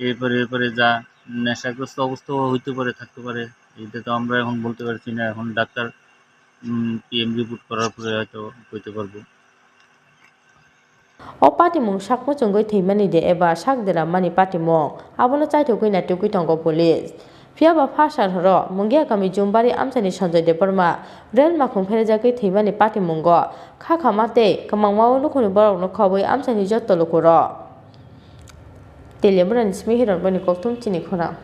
এপারে হেপারে যা নেশাগ্রস্ত অবস্থাও হইতে পারে, থাকতে পারে, এটা তো আমরা এখন বলতে পারছি না। এখন ডাক্তার, উম, পিএম রিপোর্ট করার পরে হয়তো কইতে পারবো। O patimung sak muchungwi thwimani de eba sak derammani patimung, abono chaithogwi naitugwi tongo police. Phiyaba pharsar horo Mungia kami Jumbari amchaini Sanjoy Debbarma rel makhung pherejagwi thwimani patimungo kha khama tei kwmangma o nukhungni borokno khobwi amchaini jotto lukurok. Teliamurani simi Hiron boni kokthum chini khorang.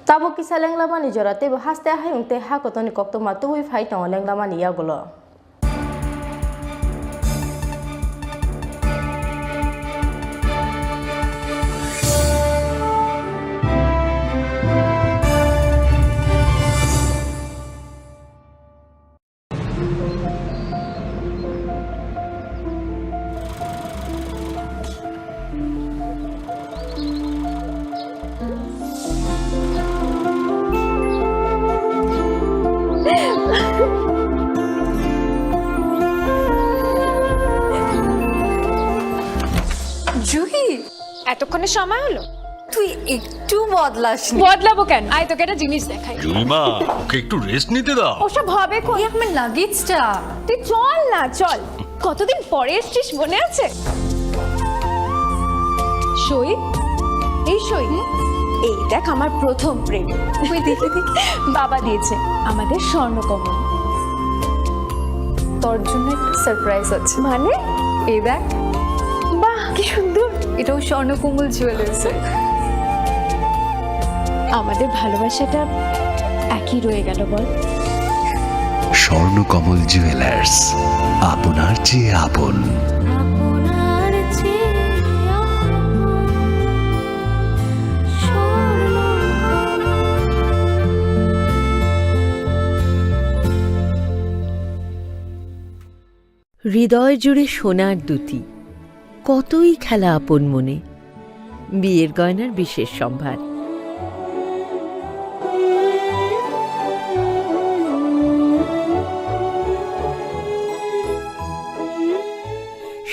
Tabuk kisa lenglamani jora teibo haste hayung tei ha kotorni koktwma tubui phai tongo lenglamani yagulo. এতক্ষণে সময় হলো? তুই একটু বদলাসনি। বদলাবো কেন? আয়, তোকে একটা জিনিস দেখাই। জুলিমা, ওকে একটু রেস্ট নিতে দাও। ওসব হবে কোন? এই আমার লাগেজটা। তুই চল না, চল। কতদিন পরে এসছিস, মনে আছে? সই, এই সই। এই দেখ, আমার প্রথম প্রেম। ওই দেখে দেখে। বাবা দিয়েছে আমাদের স্বর্ণকমল। তোর জন্য একটা সারপ্রাইজ আছে। মানে? এই দেখ। বাহ, কি সুন্দর। এটাও স্বর্ণকমল জুয়েলার্সের। আমাদের ভালোবাসাটা একই রয়ে গেল, বল? স্বর্ণকমল জুয়েলার্স, আপনার চেয়ে আপন। হৃদয় জুড়ে সোনার দুতি, কতই খেলা আপন মনে। বিয়ের গয়নার বিশেষ সম্ভার।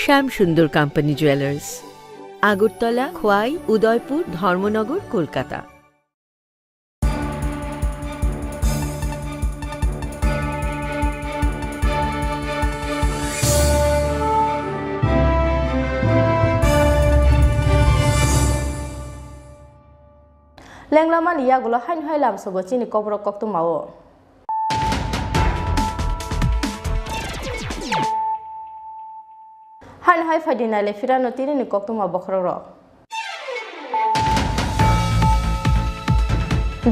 শ্যাম সুন্দর কোম্পানি জুয়েলার্স, আগরতলা, খোয়াই, উদয়পুর, ধর্মনগর, Kolkata. Lenglamani yagulo haino hai lamsogo chini kokborok koktwmao. Haino hai phaidi naile phirano tinini koktwma bokhorokrok.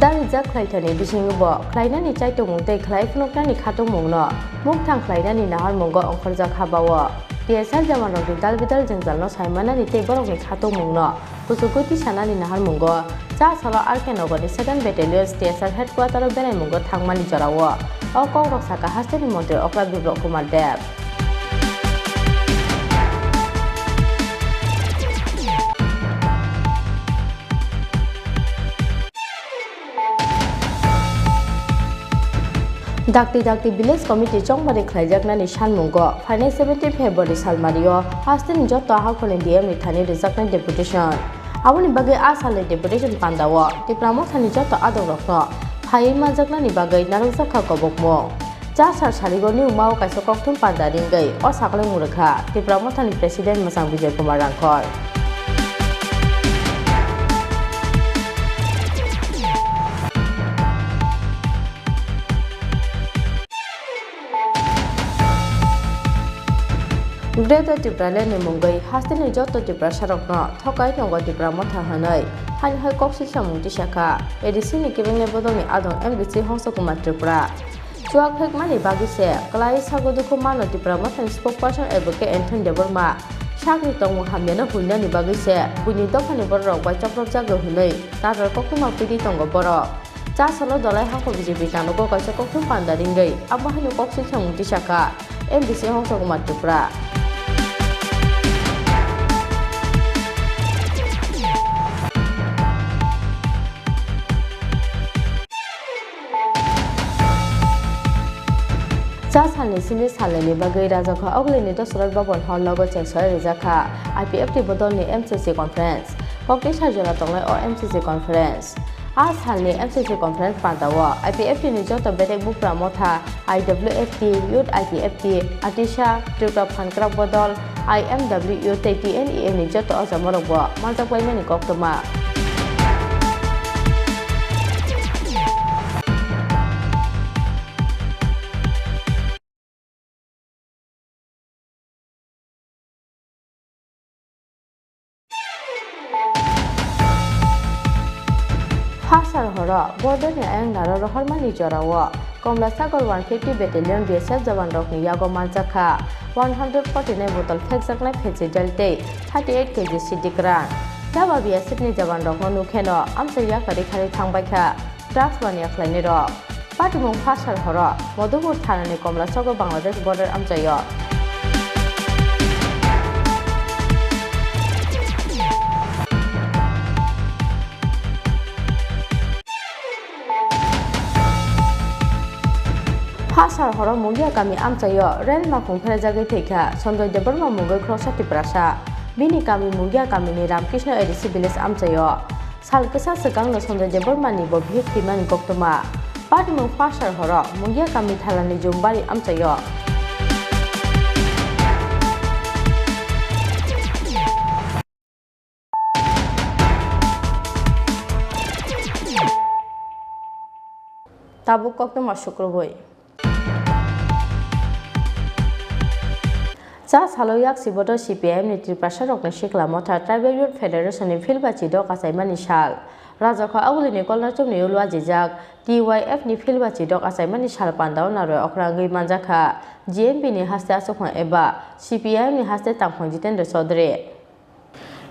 Darijak khlaithani bisingo bo khlainani chaitokmung tei khlai phunuknani khatungmungno mukthang khlainani naharmungo ongkhorjak habao. T S R jamanrokni dalbidal jwngjalno saimanani tei borokni khatungmungno kuchukgwi tisanani naharmungo Chasalo R K Nogorni second Battalion T S R headquarter-o beraimungo thangmani jorao o kokrok saka hasteni montri Okra Biplab Kumar Deb. Dakti dakti Village Committee chongbari khlaijaknani sanmungo phainai seventeen February salmario hasteni joto hakhorni D M ni thani rwjaknai deputation. Aboni bagwi a salni deputation pandao Tipra Mothani joto adongrokno phaiwi manjaknani bagwi narwkjakha kobokmung. Chasar sarigo niyungmao kaisa kokthum panda ringwi o sakle murwkha Tipra Mothani President Mwchang Bijoy Kumar Rangkhol. Greater Tipraland ni mungwi hasteni joto Tiprasarokno thokai tongo Tipra Motha hwnwi haino hai kok swi samung tisakha A D C ni kebengni bodolni adong M D C Hongsa Kumar Tripura. Chuak phekmani bagwi se kwlai sago dukhu mano Tipra Mothani spokesperson Advocate Anthony Debbarma sakni tongmung hamyano huinani bagwi se buini dophani bororok bai chopropjagwi hwnwi tatal koktwma pidi tongo borok. Chasalo Dolai Hakhor B J P tanugo kaisa kokthum panda ringwi abo haino kok swi samung tisakha M D C Hongsa Kumar Tripura. Cha salni simi salnwini bagwi Rajakha Ogulini Dosrat Bhaban Hall nogo chengsorai rijak kha I P F T bodolni M C C conference. Kokti sajora tongnai o M C C conference. A salni M C C conference pandao I P F T ni joto bedek bupra motha, I W F T, Youth I P F T, Atisha, Tripura Phankrak Bodol, I M W tei T N E M ni joto ojamarokbo manjakbaimani koktwma. Phasar horo border ni ayang naro rohormani jorao Komla Sagar one fifty Battalion B S F jawan rokni yago manjakha one hundred forty nine botol phekjaknai phechi jal tei thirty eight K G sidi kwran. Jaba B S F ni jawan rokno nukheno amchai yakarwi kharwi thangbaikha drugs mania khlainai rok. Patimung Phasar horo Madhupur thanani Komla Sagar Bangladesh border amchaio. Phasar horo Mungia kami amchaio rel makhung pherjagwi thwikha Sanjoy Debbarma mungwi khoroksa Tiprasa. Bini kami Mungia kamini Ramkrishna A D C village amchaio. Sal kwsa swkangno Sanjay Debbarmani bo bihik thwimani koktwma. Patimung Phasar horo Mungia kami Thalani Jumbari amchaio. Tabuk koktwma sukrubui. Cha salo yaksi bodo C P I M ni Tiprasa rokni sikla motha Tribal Youth Federation ni philbachi dok achaimani sal. Rajakha Agulini kolnachomni ulo ajijak T Y F ni philbachi dok achaimani sal pandao narwai okra wngwi manjakha G M P ni haste achukphang eba C P I M ni haste tangphang Jitendra Chaudhary.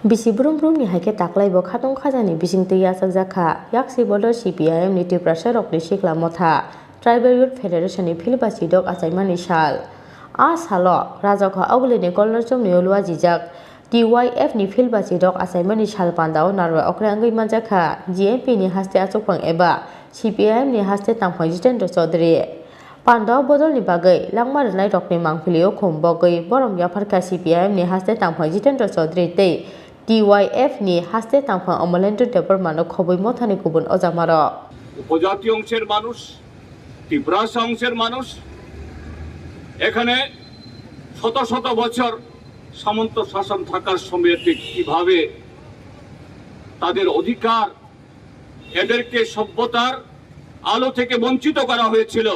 Bisi brum brumni hai khe taklai bo khatung khajani bisingtwi yachakjak kha. Yaksi bodo C P I M ni Tiprasa rokni sikla motha Tribal Youth Federation ni philbachi dok achaimani sal. A salo Rajakha Agulini kolnachomni ulo ajijak T Y F ni philbachi dok achaimani sal pandao narwai okra wngwi manjakha G M P ni haste achukphang eba C P I M ni haste tangphang Jitendra Chaudhary. Pandao bodolni bagwi langma rwnairokni mangpili ukhum bogwi borom yapharkha C P I M ni haste tangphang Jitendra Chaudhary tei T Y F ni haste tangphang Amalendra Debbarmano khobwi mothani kubun ojamarok. উপজাতি অংশের মানুষ, তিপ্রাসা অংশের মানুষ এখানে শত শত বছর সামন্ত শাসন থাকার সময়তে কিভাবে তাদের অধিকার, এদেরকে সভ্যতার আলো থেকে বঞ্চিত করা হয়েছিল,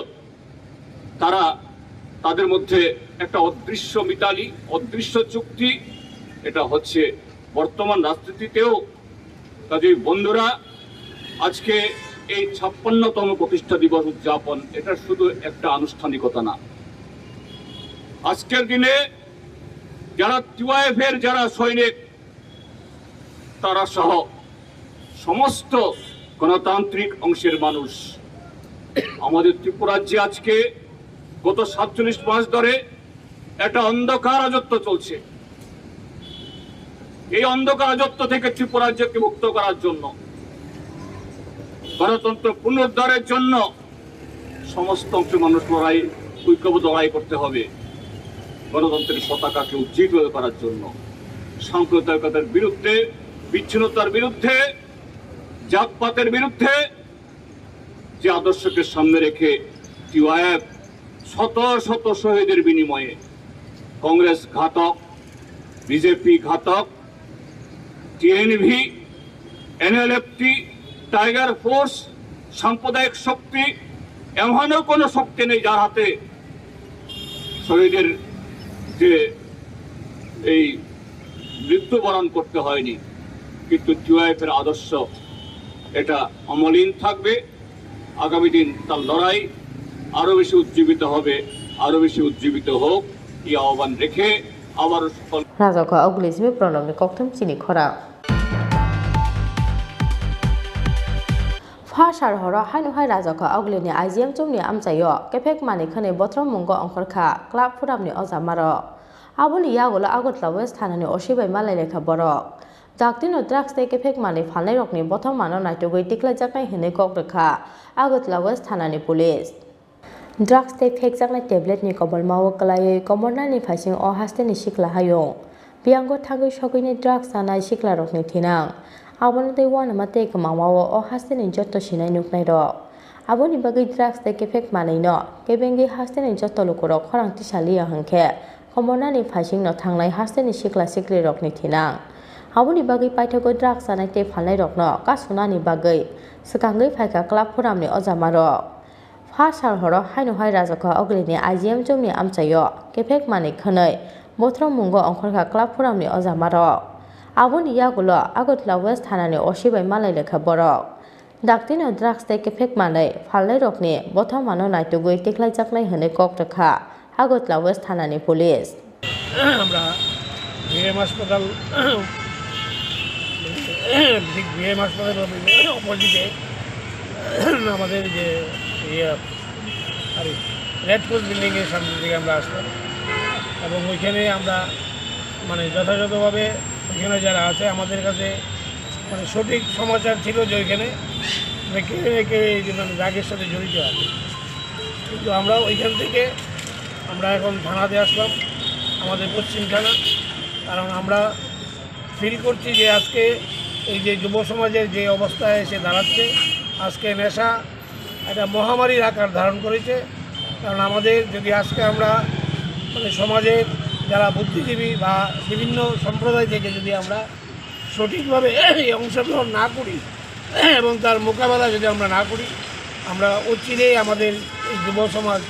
তারা, তাদের মধ্যে একটা অদৃশ্য মিতালি, অদৃশ্য চুক্তি, এটা হচ্ছে বর্তমান রাজনীতিতেও। কাজেই বন্ধুরা, আজকে এই ছাপ্পান্নতম প্রতিষ্ঠা দিবস উদযাপন, এটা শুধু একটা আনুষ্ঠানিকতা না। আজকের দিনে যারা টিওয়াইএফ এর যারা সৈনিক, তারা সহ সমস্ত গণতান্ত্রিক অংশের মানুষ, আমাদের ত্রিপুরাজ্যে আজকে গত সাতচল্লিশ মাস ধরে একটা অন্ধকার রাজত্ব চলছে। এই অন্ধকার রাজত্ব থেকে ত্রিপুরাজ্যকে মুক্ত করার জন্য, গণতন্ত্র পুনরুদ্ধারের জন্য সমস্ত অংশের মানুষ লড়াই, ঐক্যবদ্ধ লড়াই করতে হবে গণতন্ত্রের পতাকাকে উজ্জীবিত করার জন্য। সাম্প্রদায়িকতার বিরুদ্ধে, বিচ্ছিন্নতার বিরুদ্ধে, জাতপাতের বিরুদ্ধে যে আদর্শকে সামনে রেখে টিওয়াইএফ শত শত শহীদের বিনিময়ে কংগ্রেস ঘাতক, বিজেপি ঘাতক, টিএনভি, এনএলএফটি, টাইগার ফোর্স, সাম্প্রদায়িক শক্তি, এমনও কোনো শক্তি নেই যার হাতে শহীদের যে এই মৃত্যুবরণ করতে হয়নি। কিন্তু টিওয়াইএফ এর আদর্শ এটা অমলিন থাকবে। আগামী দিন তার লড়াই আরো বেশি উজ্জীবিত হবে, আরো বেশি উজ্জীবিত হোক, এই আহ্বান রেখে আবারও সকল Rajakha Agulini Pranamni kokthum chini khorang. Phasar horo haino hai Rajakha Agulini I G M chumni amchaio kephek manwi khwnwi bothrom mungo ongkhorkha club phuramni ojamarok. Aboni yagulo Agartala West thanani O C bai malai lekha borok. Daktino drugs tei kephek manwi phalnairokni bothomano naitugwi tiklaijaknai hwnwi kok rwkha Agartala West thanani police. Drugs tei phekjaknai tabletni kobolmao kwlaiwi komornani phaising o hasteni sikla hayung. Biyango thangwi sogwini drugs chanai siklarokni thinang. Abono tei uanama tei kwmangmao o hasteni jotto sinai nuknairok. Aboni bagwi drugs tei kephek manwino kebengwi hasteni jotto lukurok khorang tisaliya hwnkhe, komornani phaisingno thangnai hasteni sikla siklirokni thinang. Aboni bagwi paithago drugs chanai tei phalnairokno kasunani bagwi swkangwi phaikha club phuramni ojamarok. Phasar horo haino hai Rajakha Agulini I G M chumni amchaio kephek manwi khwnwi bothrom mungo ongkhorkha club phuramni ojamarok. Aboni yagulo Agartala West thanani O C bai malai lekha borok. Daktino drugs tei kephek manwi phalnairokni bothomano naitugwi tiklaijaknai hwnwi kok rwkha Agartala West thanani police. আমরা বিএম হাসপাতাল, ঠিক বিএম হাসপাতাল অপোজিটে আমাদের যে ইয়ে, আরে, red cross বিল্ডিংয়ের সামনে থেকে আমরা আসলাম এবং ওইখানে আমরা, মানে, যথাযথভাবে ওইখানে যারা আছে আমাদের কাছে, মানে, সঠিক সমাচার ছিল যে ওইখানে, মানে, কেউ না কেউ এই যে, মানে, ড্রাগের সাথে জড়িত আছে। কিন্তু আমরা ওইখান থেকে আমরা এখন থানাতে আসলাম, আমাদের পশ্চিম থানা, কারণ আমরা ফিল করছি যে আজকে এই যে যুব সমাজের যে অবস্থায় এসে দাঁড়াচ্ছে, আজকে নেশা একটা মহামারীর আকার ধারণ করেছে। কারণ আমাদের যদি আজকে আমরা, মানে, সমাজের যারা বুদ্ধিজীবী বা বিভিন্ন সম্প্রদায় থেকে যদি আমরা সঠিকভাবে এই অংশগ্রহণ না করি এবং তার মোকাবেলা যদি আমরা না করি, আমরা অচিরেই আমাদের এই যুব সমাজ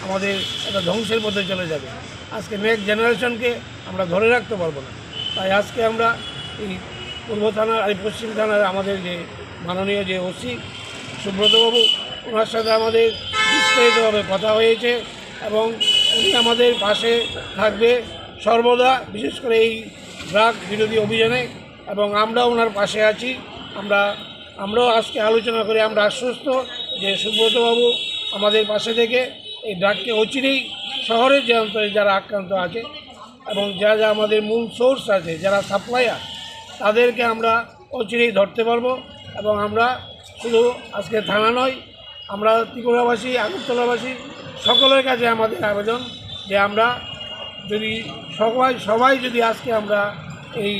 আমাদের একটা ধ্বংসের পথে চলে যাবে। আজকে নেক্সট জেনারেশনকে আমরা ধরে রাখতে পারবো না। তাই আজকে আমরা এই পূর্ব থানার, এই পশ্চিম থানার আমাদের যে মাননীয় যে ওসি সুব্রতবাবু, ওনার সাথে আমাদের বিস্তারিতভাবে কথা হয়েছে এবং উনি আমাদের পাশে থাকবে সর্বদা, বিশেষ করে এই ড্রাগ বিরোধী অভিযানে। এবং আমরা ওনার পাশে আছি। আমরা, আমরাও আজকে আলোচনা করে আমরা আশ্বস্ত যে সুব্রতবাবু আমাদের পাশে থেকে এই ড্রাগকে অচিরেই শহরের যে অঞ্চলে যারা আক্রান্ত আছে এবং যা যা আমাদের মূল সোর্স আছে, যারা সাপ্লায়ার, তাদেরকে আমরা অচিরেই ধরতে পারবো। এবং আমরা শুধু আজকে থানা নয়, আমরা ত্রিপুরাবাসী, আগরতলাবাসী সকলের কাছে আমাদের আবেদন যে আমরা যদি সবাই, সবাই যদি আজকে আমরা এই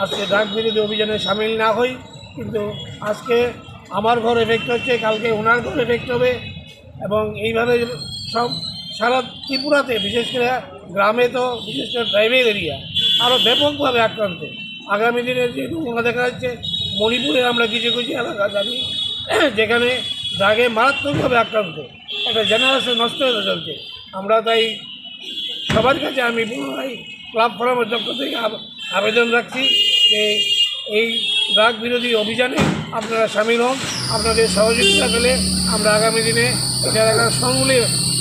আজকে ড্রাগ বিরোধী অভিযানে সামিল না হই, কিন্তু আজকে আমার ঘর এফেক্ট হচ্ছে, কালকে ওনার ঘর এফেক্ট হবে, এবং এইভাবে সব সারা ত্রিপুরাতে, বিশেষ করে গ্রামে তো, বিশেষ করে ট্রাইবেল এরিয়া আরও ব্যাপকভাবে আক্রান্ত। আগামী দিনে যে নমুনা দেখা যাচ্ছে, মণিপুরে আমরা কিছু কিছু এলাকা জানি যেখানে ড্রাগে মারাত্মকভাবে আক্রান্ত, একটা জেনারেশন নষ্ট হতে চলছে। আমরা তাই সবার কাছে আমি পুনরায় ক্লাব ফোরামের পক্ষ থেকে আব-, আবেদন রাখছি যে এই ড্রাগ বিরোধী অভিযানে আপনারা সামিল হন। আপনাদের সহযোগিতা পেলে আমরা আগামী দিনে এটার একটা সমূলে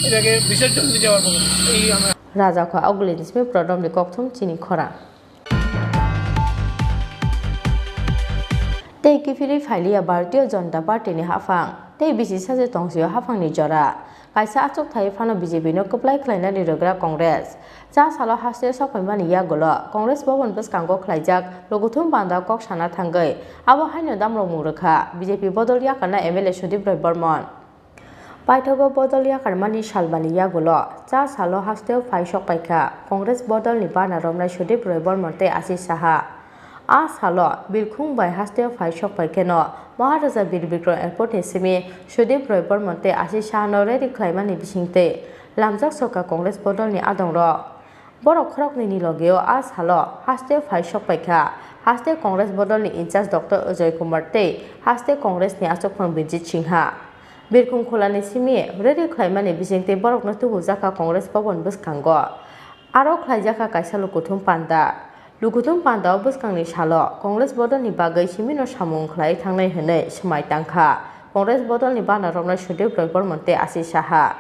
এটাকে বিসর্জন দিতে পারবো। এই আমরা রাজাখোa Ogulini simi prodomni kokthum chini khorang. Tei kiphilwi phailiya Bharatiya Janata Party ni haphang, tei bisi sachi tongsio haphangni jora. Kaisa achukthai phano B J P no kwplai khlainani rwgra Congress. Cha salo haste sokphaimani yagulo Congress Bhavan bwskango khlaijak lukuthum panda kok sana thangwi abo haino damrokmung rwkha B J P bodol yakarna M L A Sudip Roy Bormon. Paithago bodol yakarmani salbani yagulo cha salo hasteo phai sokpaikha Congress bodolni bana romnai Sudip Roy Bormon tei Ashish Saha. A salo birkhung bai hasteo phai sokpaikheno Maharaja Bir Bikram Airport ni simi Sudip Roy Bormon tei Ashish Saha no rally khlaimani bisingtwi lamjak sokha Congress bodolni adongrok. Borok khoroknwini logeo a salo hasteo phai sokpaikha haste Congress bodolni incharge Doctor Ajoy Kumar tei haste Congress ni achukphang Bijit Singha. Birkhung khulani simi rally khlaimani bisingtwi borokno tubujakha Congress Bhavan bwskango. Aro khlaijakha kaisa lukuthum panda. Lukuthum pandao bwskangni salo Congress bodolni bagwi simino samung khlai thangnai hwnwi swmai tangkha Congress bodolni bana romnai Sudip Roy Bormon tei Ashish Saha.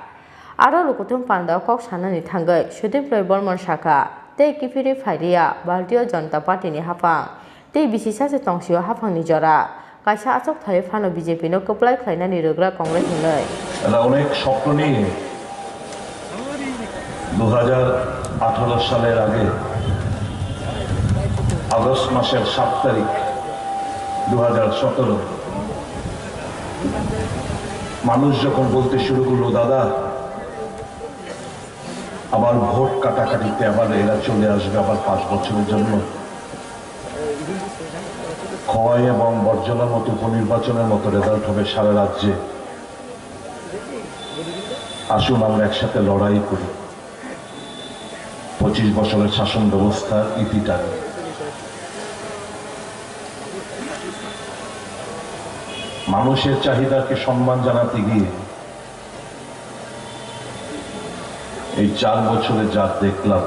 Aro lukuthum pandao kok sanani thangwi Sudip Roy Bormon sakha, tei kiphilwi phailiya Bharatiya Janata Party ni haphang. Tei bisi sachi tongsio haphangni jora. Kaisa achukthai phano B J P no kwplai khlainani rwgra Congress hwnwi. এরা অনেক স্বপ্ন নিয়ে দু হাজার আঠারো সালের আগে আগস্ট মাসের সাত তারিখ দু হাজার সতেরো মানুষ যখন বলতে শুরু করলো, "দাদা, আবার ভোট কাটাকাটিতে আবার এরা চলে আসবে আবার পাঁচ বছরের জন্য।" খোয়াই এবং বড়জলার মতো উপনির্বাচনের মতো রেজাল্ট হবে সারা রাজ্যে। আসুন আমরা একসাথে লড়াই করি, পঁচিশ বছরের শাসন ব্যবস্থার ইতি টানি। মানুষের চাহিদাকে সম্মান জানাতে গিয়ে এই চার বছরে যা দেখলাম,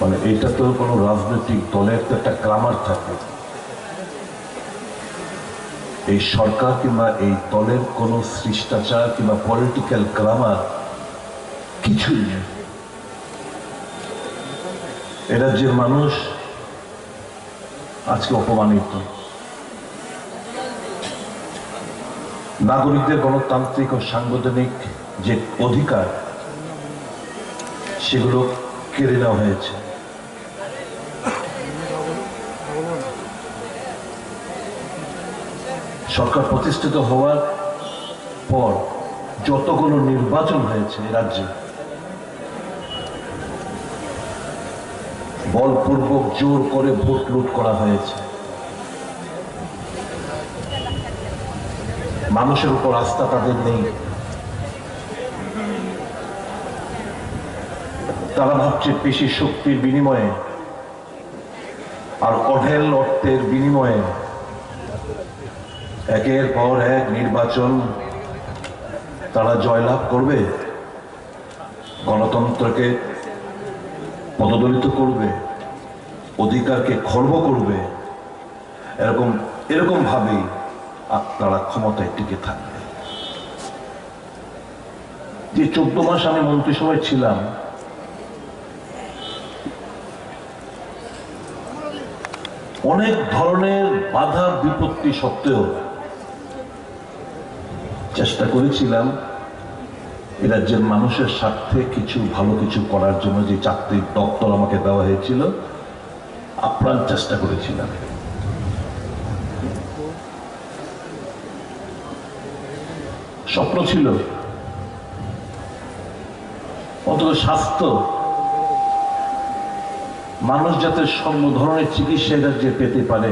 মানে, এটা তো কোনো রাজনৈতিক দলের তো একটা গ্রামার থাকে। এই সরকার কিংবা এই দলের কোনো শিষ্টাচার কিংবা পলিটিক্যাল গ্রামার কিছুই নেই। এ রাজ্যের মানুষ আজকে অপমানিত। নাগরিকদের গণতান্ত্রিক ও সাংবিধানিক যে অধিকার, সেগুলো কেড়ে নেওয়া হয়েছে। সরকার প্রতিষ্ঠিত হওয়ার পর যতগুলো নির্বাচন হয়েছে এই রাজ্যে, বলপূর্বক জোর করে ভোট লুট করা হয়েছে। মানুষের উপর আস্থা তাদের নেই। তারা ভাবছে, পেশি শক্তির বিনিময়ে আর অঢেল অর্থের বিনিময়ে একের পর এক নির্বাচন তারা জয়লাভ করবে, গণতন্ত্রকে পদদলিত করবে, অধিকারকে খর্ব করবে, এরকম, এরকম ভাবেই আ-, তারা ক্ষমতায় টিকে থাকবে। যে চোদ্দ মাস আমি মন্ত্রিসভায় ছিলাম, অনেক ধরনের বাধা বিপত্তি সত্ত্বেও চেষ্টা করেছিলাম এই রাজ্যের মানুষের স্বার্থে কিছু ভালো কিছু করার জন্য। যে চাকরির দপ্তর আমাকে দেওয়া হয়েছিল, আপ্রাণ চেষ্টা করেছিলাম। স্বপ্ন ছিল অন্তত স্বাস্থ্য, মানুষ যাতে সর্ব ধরনের চিকিৎসা এই রাজ্যে পেতে পারে,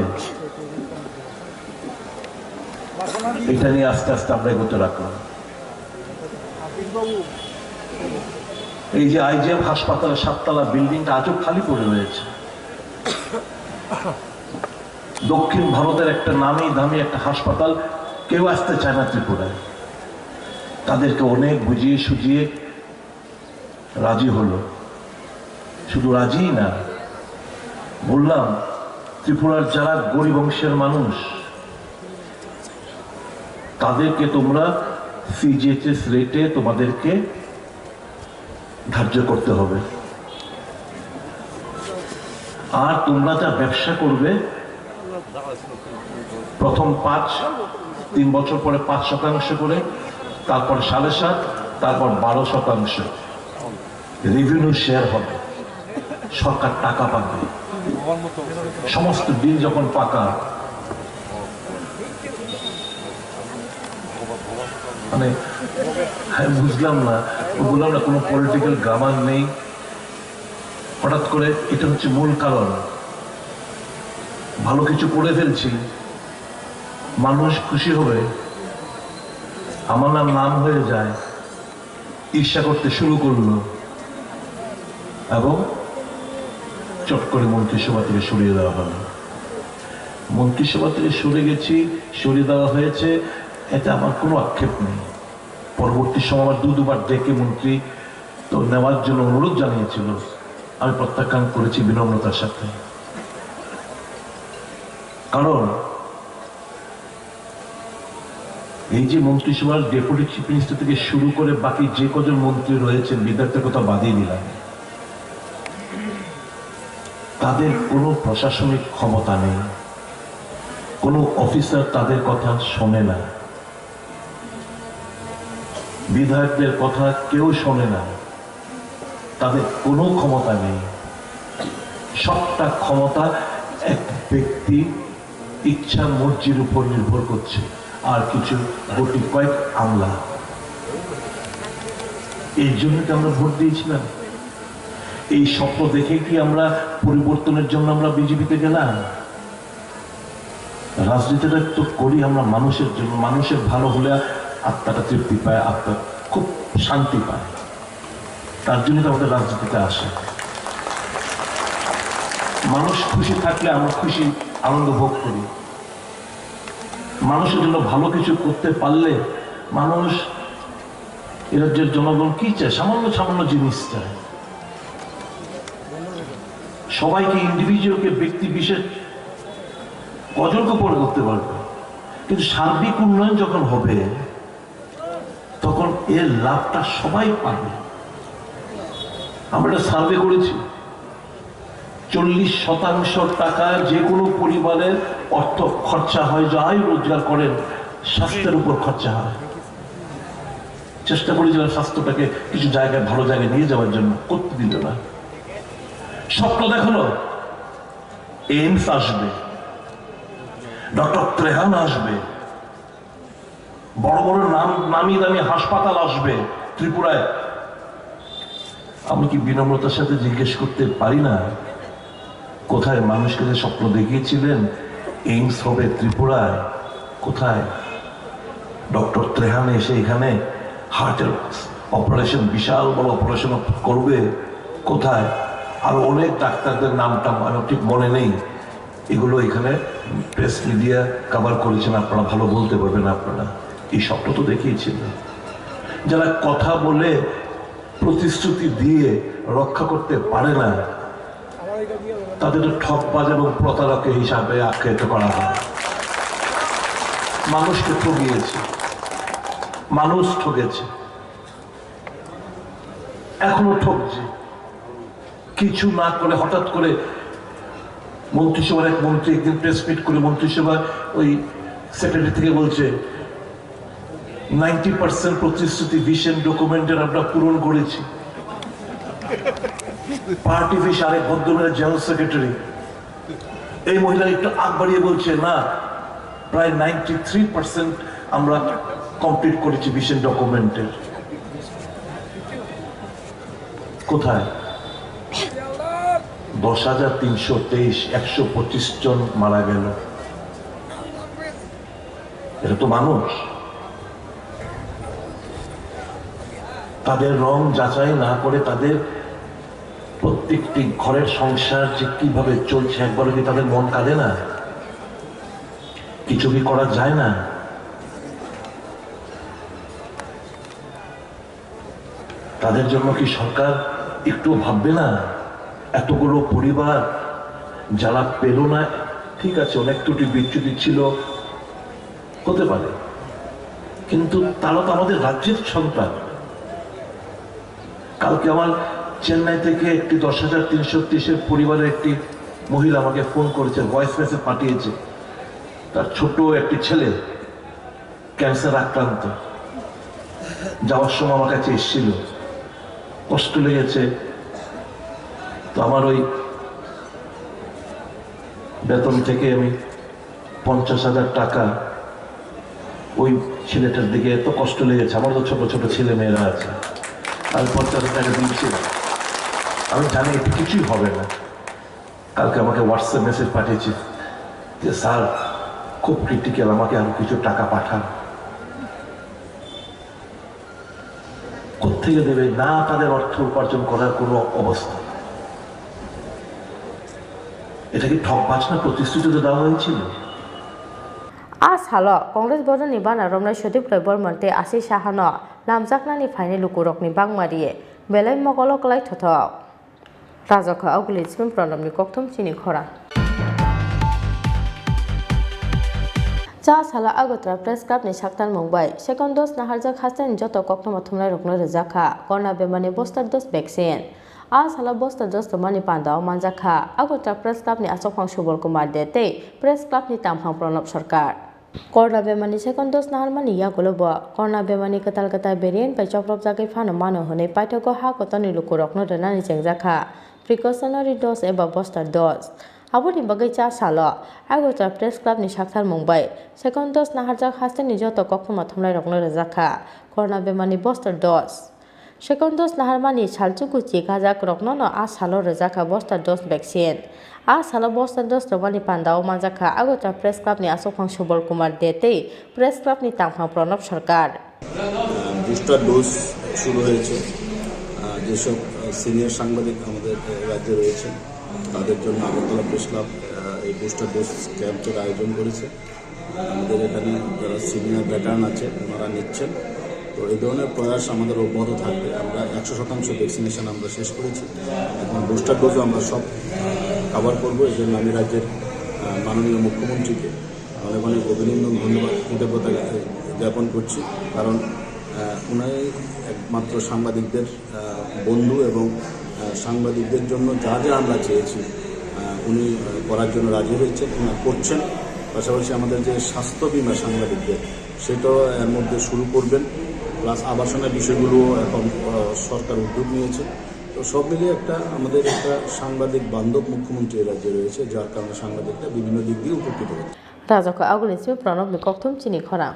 এটা নিয়ে আস্তে আস্তে আমরা এগোতে রাখলাম। এই যে আইজিএম হাসপাতালের সাততলা বিল্ডিংটা আজও খালি পড়ে রয়েছে। দক্ষিণ ভারতের একটা নামি দামি একটা হাসপাতাল, কেউ আসতে চায় না ত্রিপুরায়। তাদেরকে অনেক বুঝিয়ে সুঝিয়ে রাজি হলো। শুধু রাজিই না, বললাম, ত্রিপুরার যারা গরিব অংশের মানুষ, তাদেরকে তোমরা সিজিএইচএস রেটে তোমাদেরকে ধার্য করতে হবে। আর তোমরা যা ব্যবসা করবে, প্রথম পাঁচ, তিন বছর পরে পাঁচ শতাংশ করে, তারপর সাড়ে সাত, তারপর বারো শতাংশ রেভিনিউ শেয়ার হবে, সরকার টাকা পাবে। সমস্ত ডিল যখন পাকা, মানে, আমি বুঝলাম না, বললাম না, কোনো পলিটিক্যাল গ্রামার নেই। হঠাৎ করে এটা হচ্ছে মূল কারণ। ভালো কিছু করে ফেলছি, মানুষ খুশি হবে, আমার নাম নাম হয়ে যায়, ঈর্ষা করতে শুরু করলো এবং চট করে মন্ত্রিসভা থেকে সরিয়ে দেওয়া হলো। মন্ত্রিসভা থেকে সরে গেছি, সরিয়ে দেওয়া হয়েছে, এতে আমার কোনো আক্ষেপ নেই। পরবর্তী সময় আমার দু দুবার ডেকে মন্ত্রী তো নেওয়ার জন্য অনুরোধ জানিয়েছিল, আমি প্রত্যাখ্যান করেছি বিনম্রতার সাথে। কারণ এই যে মন্ত্রিসভার ডেপুটি চিফ মিনিস্টার থেকে শুরু করে বাকি যে কজন মন্ত্রী রয়েছেন, বিধায়কদের কথা বাদই দিলাম, তাদের কোনো প্রশাসনিক ক্ষমতা নেই, কোনো অফিসার তাদের কথা শোনে না, বিধায়কদের কথা কেউ শোনে না, তাদের কোনো ক্ষমতা নেই। সবটা ক্ষমতা এক ব্যক্তি ইচ্ছা মর্জির উপর নির্ভর করছে, আর কিছু গুটি কয়েক আমলা। এই জন্য তো আমরা ভোট দিয়েছিলাম। এই স্বপ্ন দেখে কি আমরা পরিবর্তনের জন্য আমরা বিজেপিতে গেলাম? রাজনীতিটা তো করি আমরা মানুষের জন্য, মানুষের ভালো হলে আত্মাটা তৃপ্তি পায়, আত্মা খুব শান্তি পায়। তার জন্য তো আমাদের রাজনীতিতে আসে। মানুষ খুশি থাকলে আমরা খুশি, আনন্দ ভোগ করি। মানুষের জন্য ভালো কিছু করতে পারলে মানুষ, এ রাজ্যের জনগণ কি চায়? সামান্য সামান্য জিনিস চায়। সবাইকে, ইন্ডিভিজুয়ালকে, ব্যক্তি বিশেষ কজনকে পরে করতে পারবে, কিন্তু সার্বিক উন্নয়ন যখন হবে, তখন এর লাভটা সবাই পাবে। আমরা একটা সার্ভে করেছি, চল্লিশ শতাংশ টাকা যে কোনো পরিবারের অর্থ খরচা হয়, যাই রোজগার করেন, স্বাস্থ্যের উপর খরচা হয়। চেষ্টা করেছিলাম স্বাস্থ্যটাকে কিছু জায়গায়, ভালো জায়গায় নিয়ে যাওয়ার জন্য, করতে দিল না। স্বপ্ন দেখালো এইমস আসবে, ডক্টর ত্রেহান আসবে, বড় বড় নাম, নামি দামি হাসপাতাল আসবে ত্রিপুরায়। আমি কি বিনম্রতার সাথে জিজ্ঞেস করতে পারি না, কোথায় মানুষকে যে স্বপ্ন দেখিয়েছিলেন এইমস হবে ত্রিপুরায়, কোথায় ডক্টর ত্রেহান এসে এখানে হার্টের অপারেশন, বিশাল বড় অপারেশন করবে, কোথায় আরো অনেক ডাক্তারদের নাম টাম আমার ঠিক মনে নেই, এগুলো এখানে প্রেস মিডিয়া কভার করেছেন, আপনারা ভালো বলতে পারবেন। আপনারা এই স্বপ্ন তো দেখিয়েছিলেন। যারা কথা বলে, প্রতিশ্রুতি দিয়ে রক্ষা করতে পারে না, তাদের তো ঠকবাজ এবং প্রতারক হিসাবে আখ্যায়িত করা হয়। মানুষকে ঠকিয়েছে, মানুষ ঠকেছে, এখনো ঠকছে। কিছু না করে হঠাৎ করে মন্ত্রিসভার এক মন্ত্রী একদিন প্রেস মিট করে মন্ত্রিসভা ওই সেক্রেটারি থেকে বলছে, "নাইনটি পার্সেন্ট প্রতিশ্রুতি ভিশন ডকুমেন্টের আমরা পূরণ করেছি।" পার্টি অফিস আরেক ভদ্রমহিলা জেনারেল সেক্রেটারি, এই মহিলা একটু আগ বাড়িয়ে বলছে, "না, প্রায় নাইনটি থ্রি পার্সেন্ট আমরা কমপ্লিট করেছি ভিশন ডকুমেন্টের।" কোথায়? দশ হাজার তিনশো তেইশ, একশো পঁচিশ জন মারা গেল। এটা তো মানুষ। তাদের রং যাচাই না করে তাদের প্রত্যেকটি ঘরের সংসার যে কিভাবে চলছে, একবারও কি তাদের মন কাঁদে না? কিছু কি করা যায় না? তাদের জন্য কি সরকার একটু ভাববে না? এতগুলো পরিবার যারা পেল না, ঠিক আছে, অনেক ত্রুটি বিচ্যুতি ছিল, হতে পারে, কিন্তু তারা তো আমাদের রাজ্যের সন্তান। কালকে আমার চেন্নাই থেকে একটি দশ হাজার তিনশো তেইশের পরিবারের একটি মহিলা আমাকে ফোন করেছে, ভয়েস মেসেজ পাঠিয়েছে, তার ছোট একটি ছেলে ক্যান্সার আক্রান্ত, যাওয়ার সময় আমার কাছে এসেছিল, কষ্ট লেগেছে। তো আমার ওই বেতন থেকে আমি পঞ্চাশ হাজার টাকা ওই ছেলেটার দিকে, এত কষ্ট লেগেছে, আমার তো ছোট ছোট ছেলে মেয়েরা আছে, আমি পঞ্চাশ হাজার টাকা দিয়েছিলাম। আমি জানি এতে কিছুই হবে না। কালকে আমাকে হোয়াটসঅ্যাপ মেসেজ পাঠিয়েছে যে, "স্যার, খুব ক্রিটিক্যাল, আমাকে আরো কিছু টাকা পাঠান।" কোত্থেকে দেবে? না তাদের অর্থ উপার্জন করার কোনো অবস্থা। এটা কি ঠকবাজ না? প্রতিশ্রুতি তো দেওয়া হয়েছিল। A salo Congress bodolni bana romnai Sodip Roy Borman tei Ashish Sahano lamjaknani phainai lukurokni bangmari belai mogolo kwlai thothok. Rajokha Oguli Ismin Pranabni kokthum chini khorang. Cha salo Agartala Press Club ni saktalmung bai second dose naharjak hasteni joto koktwma thumnairokno rwjakha corona bemani booster dose vaccine. A salo booster dose rwmani pandao manjakha Agartala Press Club ni achukphang Subal Kumar De tei Press Club ni tangphang Pranab Sarkar. Corona bemani second dose naharmani yagulo bo corona bemani kwtal kwtal variant bai chopropjagwi phano mano hwnwi paithago ha kotorni lukurokno rwnani chengjakha precautionary dose eba booster dose. Aboni bagwi cha salo Agartala Press Club ni saktalmung bai second dose naharjak hasteni joto koktwma thumnairokno rwjakha corona bemani booster dose. Second dose naharmani salchugo chikajak roknono a salo rwjakha booster dose vaccine. A salo booster dose rwmani pandao manjakha Agartala Press Club ni achukphang Subal Kumar De tei Press Club ni tangphang Pranab Sarkar. Booster dose শুরু হয়েছে। আহ, যেসব, আহ, সিনিয়র সাংবাদিক আমাদের, আহ, রাজ্যে রয়েছেন, তাদের জন্য Agartala press club, আহ, এই বুস্টার ডোজ ক্যাম্পের আয়োজন করেছে। আমাদের এখানে যারা সিনিয়র ভেটারান আছে, ওনারা নিচ্ছেন। তো এই ধরনের প্রয়াস আমাদের অব্যাহত থাকবে। আমরা একশো শতাংশ ভ্যাকসিনেশন আমরা শেষ করেছি। এখন বুস্টার ডোজও আমরা সব, আহ, কভার করবো। এই জন্য আমি রাজ্যের, আহ, মাননীয় মুখ্যমন্ত্রীকে অনেক অনেক অভিনন্দন, ধন্যবাদ, কৃতজ্ঞতা জ্ঞাপন করছি। কারণ, আহ, উনি একমাত্র সাংবাদিকদের, আহ, বন্ধু এবং, আহ, সাংবাদিকদের জন্য যা যা আমরা চেয়েছি, আহ, উনি, আহ, করার জন্য রাজি হয়েছেন, উনি করছেন। পাশাপাশি আমাদের যে স্বাস্থ্য বিমা সাংবাদিকদের, সেটাও এর মধ্যে শুরু করবেন। প্লাস আবাসনের বিষয়গুলো এখন, আহ, সরকার উদ্যোগ নিয়েছে। তো সব মিলিয়ে একটা, আমাদের একটা সাংবাদিক বান্ধব মুখ্যমন্ত্রী এই রাজ্যে রয়েছে, যার কারণে সাংবাদিকরা বিভিন্ন দিক দিয়ে উপকৃত হচ্ছে। Rajokha Oguli Ismin Pranabni kokthum chini khorang.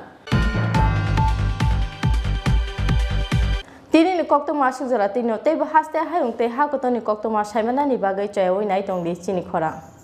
Tini ni koktwma aswk jora twino teibo haste hayung tei ha kotor ni koktwma saimanani bagwi choyawi nai tongdi chini khorang.